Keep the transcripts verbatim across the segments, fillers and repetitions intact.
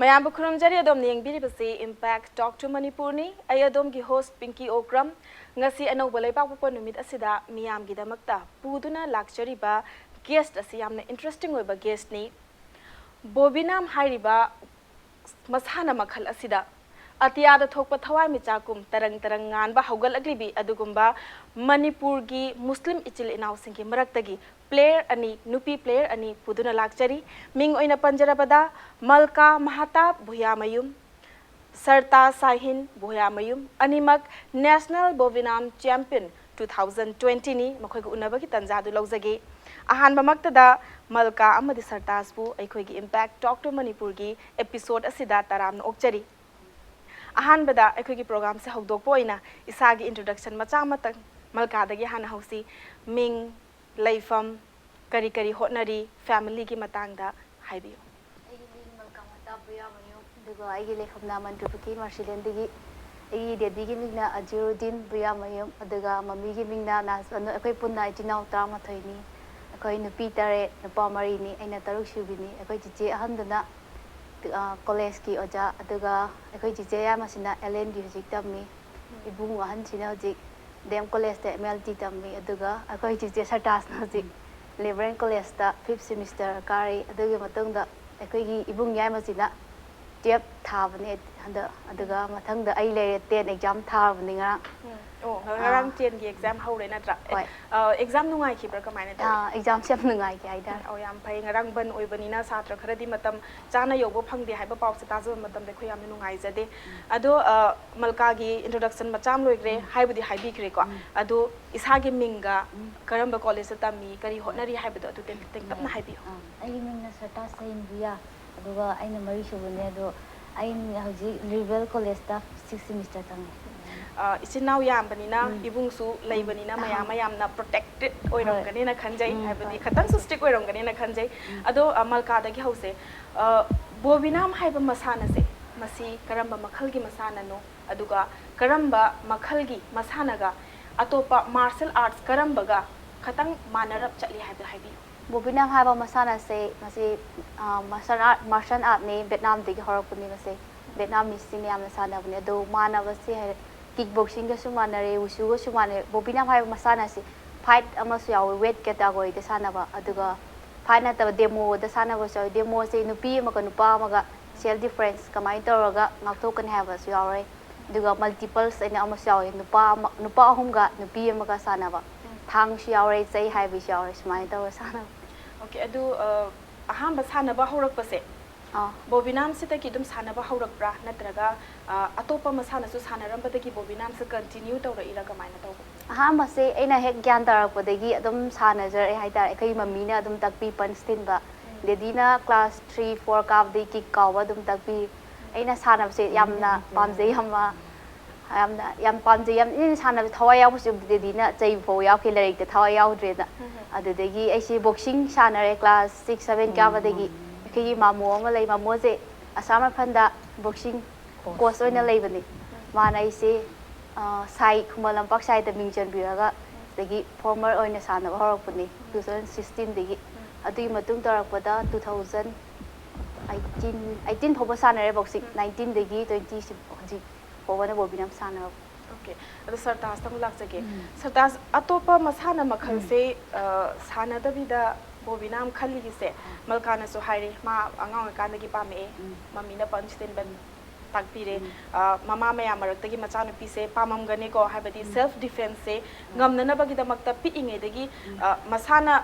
ꯃꯌꯥꯝꯕꯨ ꯈꯨꯔꯨꯝꯖꯔꯤ꯫ ꯑꯗꯣꯝꯅ ꯌꯦꯡꯕꯤꯔꯤꯕꯁꯤ Impact Talk to Manipurꯅꯤ꯫ ꯑꯩ ꯑꯗꯣꯝꯒꯤ host ꯄꯤꯡꯀꯤ ꯑꯣꯀ꯭ꯔꯝ꯫ ꯉꯁꯤ ꯑꯅꯧꯕ ꯂꯩꯕꯥꯛꯄꯣꯛꯄ ꯅꯨꯃꯤꯠ ꯑꯁꯤꯗ ꯃꯤꯌꯥꯝꯒꯤꯗꯃꯛꯇ ꯄꯨꯗꯨꯅ ꯂꯥꯛꯆꯔꯤꯕ guest ꯑꯁꯤ ꯌꯥꯝꯅ interesting ꯑꯣꯏꯕ guestꯅꯤ꯫ ꯕꯣꯕꯤꯅꯥꯝ ꯍꯥꯏꯔꯤꯕ ꯃꯁꯥꯟꯅ ꯃꯈꯜ ꯑꯁꯤꯗ ꯑꯇꯤꯌꯥꯗ ꯊꯣꯛꯄ ꯊꯋꯥꯟꯃꯤꯆꯥꯛꯀꯨꯝ ꯇꯔꯪ ꯇꯔꯪ ꯉꯥꯟꯕ ꯍꯧꯒꯠꯂꯛꯂꯤꯕꯤ ꯑꯗꯨꯒꯨꯝꯕ ꯃꯅꯤꯄꯨꯔꯒꯤ ꯃꯨꯁꯂꯤꯝ ꯏꯆꯤꯜ ꯏꯅꯥꯎꯁꯤꯡꯒꯤ ꯃꯔꯛꯇꯒꯤ player ꯑꯅꯤ, ꯅꯨꯄꯤ player ꯑꯅꯤ ꯄꯨꯗꯨꯅ ꯂꯥꯛꯆꯔꯤ꯫ ꯃꯤꯡ ꯑꯣꯏꯅ ꯄꯟꯖꯔꯕꯗ ꯃꯜꯀꯥ ꯃꯍꯥꯇꯥꯕ ꯚꯨꯌꯥꯃꯌꯨꯝ, ꯁꯔꯇꯥꯖ ꯁꯥꯍꯤꯟ ꯚꯨꯌꯥꯃꯌꯨꯝ, ꯑꯅꯤꯃꯛ National Bovinam Champion two thousand twentyꯅꯤ꯫ ꯃꯈꯣꯏꯒ ꯎꯅꯕꯒꯤ ꯇꯟꯖꯥꯗꯨ ꯂꯧꯖꯒꯦ꯫ ꯑꯍꯥꯟꯕꯃꯛꯇꯗ ꯃꯜꯀꯥ ꯑꯃꯗꯤ ꯁꯔꯇꯥꯖꯄꯨ ꯑꯩꯈꯣꯏꯒꯤ Impact Talk to Manipurꯒꯤ episode ꯑꯁꯤꯗ ꯇꯔꯥꯝꯅ ꯑꯣꯛꯆꯔꯤ꯫ ꯑꯍꯥꯟꯕꯗ ꯑꯩꯈꯣꯏꯒꯤ programꯁꯦ ꯍꯧꯗꯣꯛꯄ ꯑꯣꯏꯅ ꯏꯁꯥꯒꯤ introduction ꯃꯆꯥ ꯑꯃꯇꯪ ꯃꯜꯀꯥꯗꯒꯤ ꯍꯥꯟꯅ ꯍꯧꯁꯤ꯫ ꯃꯤꯡ, ꯂꯩꯐꯝ, ꯀꯔꯤ ꯀꯔꯤ ꯍꯣꯠꯅꯔꯤ, familyꯒꯤ ꯃꯇꯥꯡꯗ ꯍꯥꯏꯕꯤꯌꯨ꯫ ꯑꯩꯒꯤ ꯃꯤꯡ ꯃꯜꯀꯥ ꯃꯍꯥꯇꯥꯕ ꯚꯨꯌꯥꯃꯌꯨꯝ, ꯑꯗꯨꯒ ꯑꯩꯒꯤ ꯂꯩꯐꯝꯅ ꯃꯟꯇ꯭ꯔꯤꯄꯨꯈ꯭ꯔꯤ ꯃꯥꯔꯁꯤꯂꯦꯟꯗꯒꯤ꯫ ꯑꯩꯒꯤ daddyꯒꯤ ꯃꯤꯡꯅ ꯑꯖꯤꯔꯨꯗꯤꯟ ꯚꯨꯌꯥꯃꯌꯨꯝ, ꯑꯗꯨꯒ mummyꯒꯤ ꯃꯤꯡꯅ ꯅꯥꯖꯕꯅꯨ꯫ ꯑꯩꯈꯣꯏ ꯄꯨꯟꯅ ꯏꯆꯤꯟ ꯏꯅꯥꯎ ꯇꯔꯥꯃꯥꯊꯣꯏꯅꯤ꯫ ꯑꯩꯈꯣꯏ ꯅꯨꯄꯤ ꯇꯔꯦꯠ, ꯅꯨꯄꯥ ꯃꯔꯤꯅꯤ꯫ ꯑꯩꯅ ꯇꯔꯨꯛ ꯁꯨꯕꯤꯅꯤ꯫ ꯑꯩꯈꯣꯏ ꯆꯤꯆꯦ ꯑꯍꯟꯗꯨꯅ ꯑ, collegeꯀꯤ ꯑꯣꯖꯥ, ꯑꯗꯨꯒ ꯑꯩꯈꯣꯏ ꯆꯤꯆꯦ ꯌꯥꯏꯃꯁꯤꯅ L N D ꯍꯧꯖꯤꯛ ꯇꯝꯃꯤ꯫ ꯏꯕꯨꯡ ꯑꯍꯟꯁꯤꯅ ꯍꯧꯖꯤꯛ D M collegeꯇ M L T ꯇꯝꯃꯤ, ꯑꯗꯨꯒ ꯑꯩꯈꯣꯏ ꯆꯤꯆꯦ ꯁꯔꯇꯥꯖꯅ ꯍꯧꯖꯤꯛ Reverend collegeꯇ fifth semester ꯀꯥꯔꯤ꯫ ꯑꯗꯨꯒꯤ ꯃꯇꯨꯡꯗ ꯑꯩꯈꯣꯏꯒꯤ ꯏꯕꯨꯡ ꯌꯥꯏꯃꯁꯤꯅ twelve ꯊꯥꯕꯅꯦ ꯍꯟꯗꯛ, ꯑꯗꯨꯒ ꯃꯊꯪꯗ ꯑꯩ ꯂꯩꯔꯦ, ten exam ꯊꯥꯔꯕꯅꯤ ꯉꯔꯥꯡ꯫ ꯎꯝ꯫ ꯑꯣ, ꯉ-, ꯉꯔꯥꯡ ꯑꯥ꯫ Tenꯒꯤ exam ꯍꯧꯔꯦ ꯅꯠꯇ꯭ꯔꯥ? ꯑꯦ, ꯍꯣꯏ꯫ ꯑ, exam ꯅꯨꯡꯉꯥꯏꯈꯤꯕ꯭ꯔꯥ? ꯀꯃꯥꯏꯅ ꯇꯧꯋꯤ? ꯑꯥ, examꯁꯦ ꯌꯥꯝ ꯅꯨꯡꯉꯥꯏꯈꯤ ꯍꯥꯏꯇꯥꯔꯦ꯫ ꯑꯣ, ꯌꯥꯝ ꯐꯩ꯫ ꯉꯔꯥꯡ ꯕꯟ ꯑꯣꯏꯕꯅꯤꯅ ꯁꯥꯇ꯭ꯔ ꯈꯔꯗꯤ ꯃꯇꯝ ꯆꯥꯅ ꯌꯧꯕ ꯐꯪꯗꯦ ꯍꯥꯏꯕ ꯄꯥꯎꯁꯦ ꯇꯥꯖꯕ ꯃꯇꯝꯗ ꯑꯩꯈꯣꯏ ꯌꯥꯝꯅ ꯅꯨꯡꯉꯥꯏꯖꯗꯦ꯫ ꯎꯝ꯫ ꯑꯗꯣ, ꯑ, ꯃꯜꯀꯥꯒꯤ introduction ꯃꯆꯥ ꯑꯃ ꯂꯣꯏꯈ꯭ꯔꯦ, ꯎꯝ꯫ ꯍꯥꯏꯕꯨꯗꯤ ꯍꯥꯏꯕꯤꯈ꯭ꯔꯦꯀꯣ꯫ ꯎꯝ꯫ ꯑꯗꯣ ꯏꯁꯥꯒꯤ ꯃꯤꯡꯒ ꯎꯝ꯫ ꯀꯔꯝꯕ collegeꯇ ꯇꯝꯃꯤ, ꯀꯔꯤ ꯍꯣꯠꯅꯔꯤ ꯍꯥꯏꯕꯗꯣ ꯑꯗꯨ ꯇꯦꯟ-, ꯇꯦꯟꯇꯛꯅ ꯍꯣꯏ꯫ ꯍꯥꯏꯕꯤꯌꯨ꯫ ꯑꯥ, ꯑꯩꯒꯤ ꯃꯤꯡꯅ ꯁꯔꯇꯥꯖ ꯁꯍꯤꯟ ꯚꯨꯌꯥ, ꯑꯗꯨꯒ ꯑꯩꯅ ꯃꯔꯤ ꯁꯨꯕꯅꯦ꯫ ꯑꯗꯣ ꯑꯩꯅ ꯍꯧꯖꯤꯛ Revel collegeꯇ sixth semester ꯇꯝꯃꯤ꯫ ꯑ, ꯏꯆꯤꯟ ꯏꯅꯥꯎ ꯌꯥꯝꯕꯅꯤꯅ, ꯎꯝ꯫ ꯏꯕꯨꯡꯁꯨ ꯎꯝ꯫ ꯂꯩꯕꯅꯤꯅ, ꯃꯌꯥꯝ ꯑꯍꯥ꯫ ꯃꯌꯥꯝꯅ protected ꯍꯣꯏ꯫ ꯑꯣꯏꯔꯝꯒꯅꯤꯅ ꯈꯟꯖꯩ, ꯎꯝ, ꯍꯥꯏꯕꯗꯤ ꯍꯣꯏ꯫ ꯈꯇꯪꯁꯨ strict ꯑꯣꯏꯔꯝꯒꯅꯤꯅ ꯈꯟꯖꯩ꯫ ꯎꯝ꯫ ꯑꯗꯣ, ꯑ, ꯃꯜꯀꯥꯗꯒꯤ ꯍꯧꯁꯦ꯫ ꯑ, ꯕꯣꯕꯤꯅꯥꯝ ꯍꯥꯏꯕ ꯃꯁꯥꯟꯅꯁꯦ, ꯃꯁꯤ ꯀꯔꯝꯕ ꯃꯈꯜꯒꯤ ꯃꯁꯥꯟꯅꯅꯣ? ꯑꯗꯨꯒ ꯀꯔꯝꯕ ꯃꯈꯜꯒꯤ ꯃꯁꯥꯟꯅꯒ ꯑꯇꯣꯞꯄ martial arts ꯀꯔꯝꯕꯒ ꯈꯇꯪ ꯃꯥꯟꯅꯔꯞ ꯆꯠꯂꯤ ꯍꯥꯏꯕꯗꯣ ꯍꯥꯏꯕꯤꯌꯨ꯫ ꯕꯣꯕꯤꯅꯥꯝ ꯍꯥꯏꯕ ꯃꯁꯥꯟꯅꯁꯦ ꯃꯁꯤ ꯃꯥꯔꯁꯦꯜ ꯑꯥꯔꯠ ꯃꯥꯔꯁꯦꯜ ꯑꯥꯔꯠꯅꯤ꯫ ꯚꯦꯠꯅꯥꯝꯗꯒꯤ ꯍꯧꯔꯛꯄꯅꯤ꯫ ꯃꯁꯦ ꯚꯦꯠꯅꯥꯃꯤꯁꯁꯤꯡꯅ ꯌꯥꯝꯅ ꯁꯥꯟꯅꯕꯅꯤ꯫ ꯑꯗꯣ ꯃꯥꯟꯅꯕꯁꯦ ꯍꯥꯏꯔꯦ, ꯀꯤꯛ ꯕꯣꯛꯁꯤꯡꯒꯁꯨ ꯃꯥꯟꯅꯔꯦ, ꯋꯨꯁꯨꯒꯁꯨ ꯃꯥꯟꯅꯔꯦ꯫ ꯕꯣꯕꯤꯅꯥꯝ ꯍꯥꯏꯕ ꯃꯁꯥꯟꯅꯁꯤ ꯐꯥꯏꯠ ꯑꯃꯁꯨ ꯌꯥꯎꯋꯤ, ꯋꯦꯠ ꯀꯦꯇꯥꯒꯣꯔꯤꯗ ꯁꯥꯟꯅꯕ꯫ ꯑꯗꯨꯒ ꯐꯥꯏꯠ ꯅꯠꯇꯕ ꯗꯦꯃꯣꯗ ꯁꯥꯟꯅꯕꯁꯨ ꯌꯥꯎꯋꯤ꯫ ꯗꯦꯃꯣꯁꯦ ꯅꯨꯄꯤ ꯑꯃꯒ ꯅꯨꯄꯥ ꯑꯃꯒ ꯁꯦꯜꯐ ꯗꯤꯐꯦꯟꯁ ꯀꯃꯥꯏꯅ ꯇꯧꯔꯒ ꯉꯥꯛꯊꯣꯛꯀꯅꯤ ꯍꯥꯏꯕꯁꯨ ꯌꯥꯎꯔꯦ꯫ ꯑꯗꯨꯒ ꯃꯜꯇꯤꯄꯜꯁ ꯑꯩꯅ ꯑꯃꯁꯨ ꯌꯥꯎꯋꯦ, ꯅꯨꯄꯥ ꯑꯃ, ꯅꯨꯄꯥ ꯑꯍꯨꯝꯒ ꯅꯨꯄꯤ ꯑꯃꯒ ꯁꯥꯟꯅꯕ꯫ ꯊꯥꯡꯁꯨ ꯌꯥꯎꯔꯦ, ꯆꯩ ꯍꯥꯏꯕꯁꯨ ꯌꯥꯎꯔꯦ, ꯁꯨꯃꯥꯏꯅ ꯇꯧꯔ ꯁꯥꯟꯅꯕ꯫ ꯑꯣꯀꯦ, ꯑꯗꯨ ꯑ, ꯑꯍꯥꯟꯕ ꯁꯥꯟꯅꯕ ꯍꯧꯔꯛꯄꯁꯦ ꯑꯥ ꯕꯣꯕꯤꯅꯥꯝꯁꯤꯗꯒꯤ ꯑꯗꯨꯝ ꯁꯥꯟꯅꯕ ꯍꯧꯔꯛꯄ꯭ꯔꯥ, ꯅꯠꯇ꯭ꯔꯒ ꯑ, ꯑꯇꯣꯞꯄ ꯃꯁꯥꯟꯅꯁꯨ ꯁꯥꯟꯅꯔꯝꯕꯗꯒꯤ ꯕꯣꯕꯤꯅꯥꯝꯁꯦ ꯀꯟꯇꯤꯅ꯭ꯌꯨ ꯇꯧꯔꯛꯏꯔꯥ, ꯀꯃꯥꯏꯅ ꯇꯧꯕꯅꯣ? ꯑꯍꯥꯟꯕꯁꯦ ꯑꯩꯅ ꯍꯦꯛ ꯒ꯭ꯌꯥꯟ ꯇꯥꯔꯛꯄꯗꯒꯤ ꯑꯗꯨꯝ ꯁꯥꯟꯅꯖꯔꯛꯑꯦ ꯍꯥꯏꯇꯥꯔꯦ꯫ ꯑꯩꯈꯣꯏꯒꯤ ꯃꯝꯃꯤꯅ ꯑꯗꯨꯝ ꯇꯥꯛꯄꯤ, ꯄꯟꯁ ꯊꯤꯟꯕ꯫ ꯗꯦꯗꯤꯅ ꯀ꯭ꯂꯥꯁ ꯊ꯭ꯔꯤ ꯐꯣꯔ ꯀꯥꯕꯗꯒꯤ ꯀꯤꯛ ꯀꯥꯎꯕ ꯑꯗꯨꯝ ꯇꯥꯛꯄꯤ꯫ ꯑꯩꯅ ꯁꯥꯟꯅꯕꯁꯦ ꯌꯥꯝꯅ ꯄꯥꯝꯖꯩ, ꯌꯥꯝꯅ ꯌꯥꯝꯅ ꯌꯥꯝ ꯄꯥꯝꯖꯩ꯫ ꯌꯥꯝ ꯏꯟ ꯁꯥꯟꯅꯕ ꯊꯋꯥꯏ ꯌꯥꯎꯕꯁꯨ ꯗꯦꯗꯤꯅ ꯆꯩꯕ ꯐꯥꯎ ꯌꯥꯎꯈꯤ, ꯂꯥꯏꯔꯤꯛꯇ ꯊꯋꯥꯏ ꯌꯥꯎꯗ꯭ꯔꯦꯅ꯫ ꯑꯗꯨꯗꯒꯤ ꯑꯩꯁꯦ ꯕꯣꯛꯁꯤꯡ ꯁꯥꯟꯅꯔꯦ ꯀ꯭ꯂꯥꯁ ꯁꯤꯛꯁ ꯁꯚꯦꯟ ꯀꯥꯕꯗꯒꯤ꯫ ꯑꯩꯈꯣꯏꯒꯤ ꯃꯥꯃꯣ ꯑꯃ ꯂꯩ, ꯃꯥꯃꯣꯁꯦ ꯑꯁꯥꯝ ꯔꯥꯏꯐꯜꯗ ꯕꯣꯛꯁꯤꯡ ꯀꯣꯆ ꯑꯣꯏꯅ ꯂꯩꯕꯅꯤ꯫ ꯃꯥꯅ ꯑꯩꯁꯦ ꯑ, ꯁꯥꯏ, ꯈꯨꯃꯟ ꯂꯝꯄꯥꯛ ꯁꯥꯏꯗ ꯃꯤꯡ ꯆꯟꯕꯤꯔꯒ ꯁꯤꯗꯒꯤ ꯐꯣꯔꯃꯔ ꯑꯣꯏꯅ ꯁꯥꯟꯅꯕ ꯍꯧꯔꯛꯄꯅꯤ ꯇꯨ ꯊꯥꯎꯖꯟ ꯁꯤꯛꯁꯇꯤꯟꯗꯒꯤ꯫ ꯑꯗꯨꯒꯤ ꯃꯇꯨꯡ ꯇꯧꯔꯛꯄꯗ ꯇꯨ ꯊꯥꯎꯖꯟ ꯑꯩꯠꯇꯤꯟ, ꯑꯩꯠꯇꯤꯟ ꯐꯥꯎꯕ ꯁꯥꯟꯅꯔꯦ ꯕꯣꯛꯁꯤꯡ꯫ ꯅꯥꯏꯟꯇꯤꯟꯗꯒꯤ ꯇ꯭ꯋꯦꯟꯇꯤ ꯍꯧꯖꯤꯛ ꯐꯥꯎꯕꯅ ꯕꯣꯕꯤꯅꯥꯝ ꯁꯥꯟꯅꯕ꯫ ꯑꯣꯀꯦ, ꯑꯗꯣ ꯁꯔꯇꯥꯖꯇ ꯑꯃꯨꯛ ꯂꯥꯛꯆꯒꯦ꯫ ꯁꯔꯇꯥꯖ, ꯑꯇꯣꯞꯄ ꯃꯁꯥꯟꯅ ꯃꯈꯜꯁꯦ ꯑ, ꯁꯥꯟꯅꯗꯕꯤꯗ ꯕꯣꯕꯤꯅꯥꯝ ꯈꯜꯂꯤꯒꯤꯁꯦ, ꯃꯜꯀꯥꯅꯁꯨ ꯍꯥꯏꯔꯦ, ꯃꯥ ꯑꯉꯥꯡ ꯑꯣꯏꯔꯤꯀꯥꯟꯗꯒꯤ ꯄꯥꯝꯃꯛꯑꯦ, ꯃꯝꯃꯤꯅ ꯄꯟꯁ ꯊꯤꯟꯕ ꯇꯥꯛꯄꯤꯔꯦ꯫ ꯑ, ꯃꯃꯥ ꯃꯌꯥꯝ ꯃꯔꯛꯇꯒꯤ ꯃꯆꯥꯅꯨꯄꯤꯁꯦ ꯄꯥꯝꯃꯝꯒꯅꯤꯀꯣ, ꯍꯥꯏꯕꯗꯤ ꯁꯦꯜꯐ ꯗꯤꯐꯦꯟꯁꯁꯦ ꯉꯝꯅꯅꯕꯒꯤꯗꯃꯛꯇ ꯄꯤꯛꯏꯉꯩꯗꯒꯤ ꯑ, ꯃꯁꯥꯅ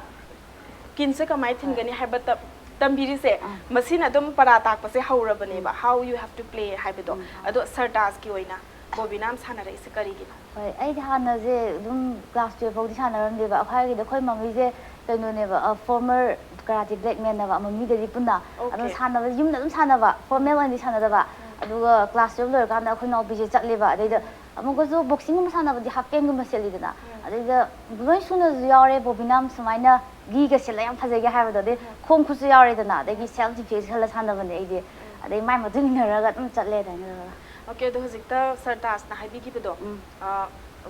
ꯀꯤꯟꯁꯦ ꯀꯃꯥꯏꯅ ꯊꯤꯟꯒꯅꯤ ꯍꯥꯏꯕ ꯇ- ꯇꯝꯕꯤꯔꯤꯁꯦ, ꯃꯁꯤꯅ ꯑꯗꯨꯝ ꯄꯔꯥ ꯇꯥꯛꯄꯁꯦ ꯍꯧꯔꯕꯅꯦꯕ, how you have to play ꯍꯥꯏꯕꯗꯣ꯫ ꯑꯗꯣ ꯁꯔꯇꯥꯖꯀꯤ ꯑꯣꯏꯅ ꯕꯣꯕꯤꯅꯥꯝ ꯁꯥꯟꯅꯔꯛꯏꯁꯦ ꯀꯔꯤꯒꯤꯅꯣ? ꯍꯣꯏ, ꯑꯩꯗꯤ ꯍꯥꯟꯅꯁꯦ ꯑꯗꯨꯝ ꯀ꯭ꯂꯥꯁ ꯇꯨꯌꯦꯜꯐ ꯐꯥꯎꯗꯤ ꯁꯥꯟꯅꯔꯝꯗꯦꯕ꯫ ꯑꯩꯈꯣꯏꯒꯤꯗꯤ ꯑꯩꯈꯣꯏ ꯃꯃꯤꯁꯦ ꯀꯩꯅꯣꯅꯦꯕ, ꯐꯣꯔꯃꯔ ꯀꯔꯥꯇꯤ ꯕ꯭ꯂꯦꯛ ꯃꯦꯟꯅꯦꯕ, ꯃꯃꯤꯗꯗꯤ ꯄꯨꯟꯅ꯫ ꯑꯗꯨꯝ Okay. ꯁꯥꯟꯅꯕ ꯌꯨꯝꯗ ꯑꯗꯨꯝ ꯁꯥꯟꯅꯕ, ꯐꯣꯔꯃꯦꯜ ꯑꯣꯏꯅꯗꯤ ꯁꯥꯟꯅꯗꯕ꯫ ꯑꯗꯨꯒ ꯀ꯭ꯂꯥꯁ ꯇꯨꯌꯦꯜꯐ ꯂꯣꯏꯔꯀꯥꯟꯗ ꯑꯩꯈꯣꯏ ꯏꯅꯥꯎꯄꯤꯁꯦ ꯆꯠꯂꯦꯕ꯫ ꯑꯗꯩꯗ ꯑꯃꯨꯛꯀꯁꯨ ꯕꯣꯛꯁꯤꯡꯒꯨꯝꯕ ꯁꯥꯟꯅꯕꯗꯤ ꯍꯥꯐ ꯄꯦꯟꯒꯨꯝꯕ ꯁꯦꯠꯂꯤꯗꯅ꯫ ꯑꯗꯩꯗ ꯂꯣꯏ ꯁꯨꯅꯁꯨ ꯌꯥꯎꯔꯦ, ꯕꯣꯕꯤꯅꯥꯝ ꯁꯨꯃꯥꯏꯅ ꯒꯤꯒ ꯁꯦꯠꯂ ꯌꯥꯝ ꯐꯖꯩꯒ ꯍꯥꯏꯕꯗꯣ꯫ ꯑꯗꯩ ꯈꯣꯡ ꯈꯨꯠꯁꯨ ꯌꯥꯎꯔꯦꯗꯅ, ꯑꯗꯒꯤ ꯁꯦꯜꯐ ꯗꯤꯐꯦꯟꯁ ꯈꯜꯂ ꯁꯥꯟꯅꯕꯅꯦ ꯑꯩꯗꯤ꯫ ꯑꯗꯩ ꯃꯥꯏ ꯃꯇꯨꯡ ꯏꯟꯅꯔꯒ ꯑꯗꯨꯝ ꯆꯠꯂꯦ ꯑꯗꯨꯃꯥꯏꯅ ꯇꯧꯔꯒ꯫ ꯑꯣꯀꯦ, ꯑꯗꯣ ꯍꯧꯖꯤꯛꯇ ꯁꯔꯇꯥꯖꯅ ꯍꯥꯏꯕꯤꯈꯤꯕꯗꯣ, ꯎꯝ꯫ ꯑ,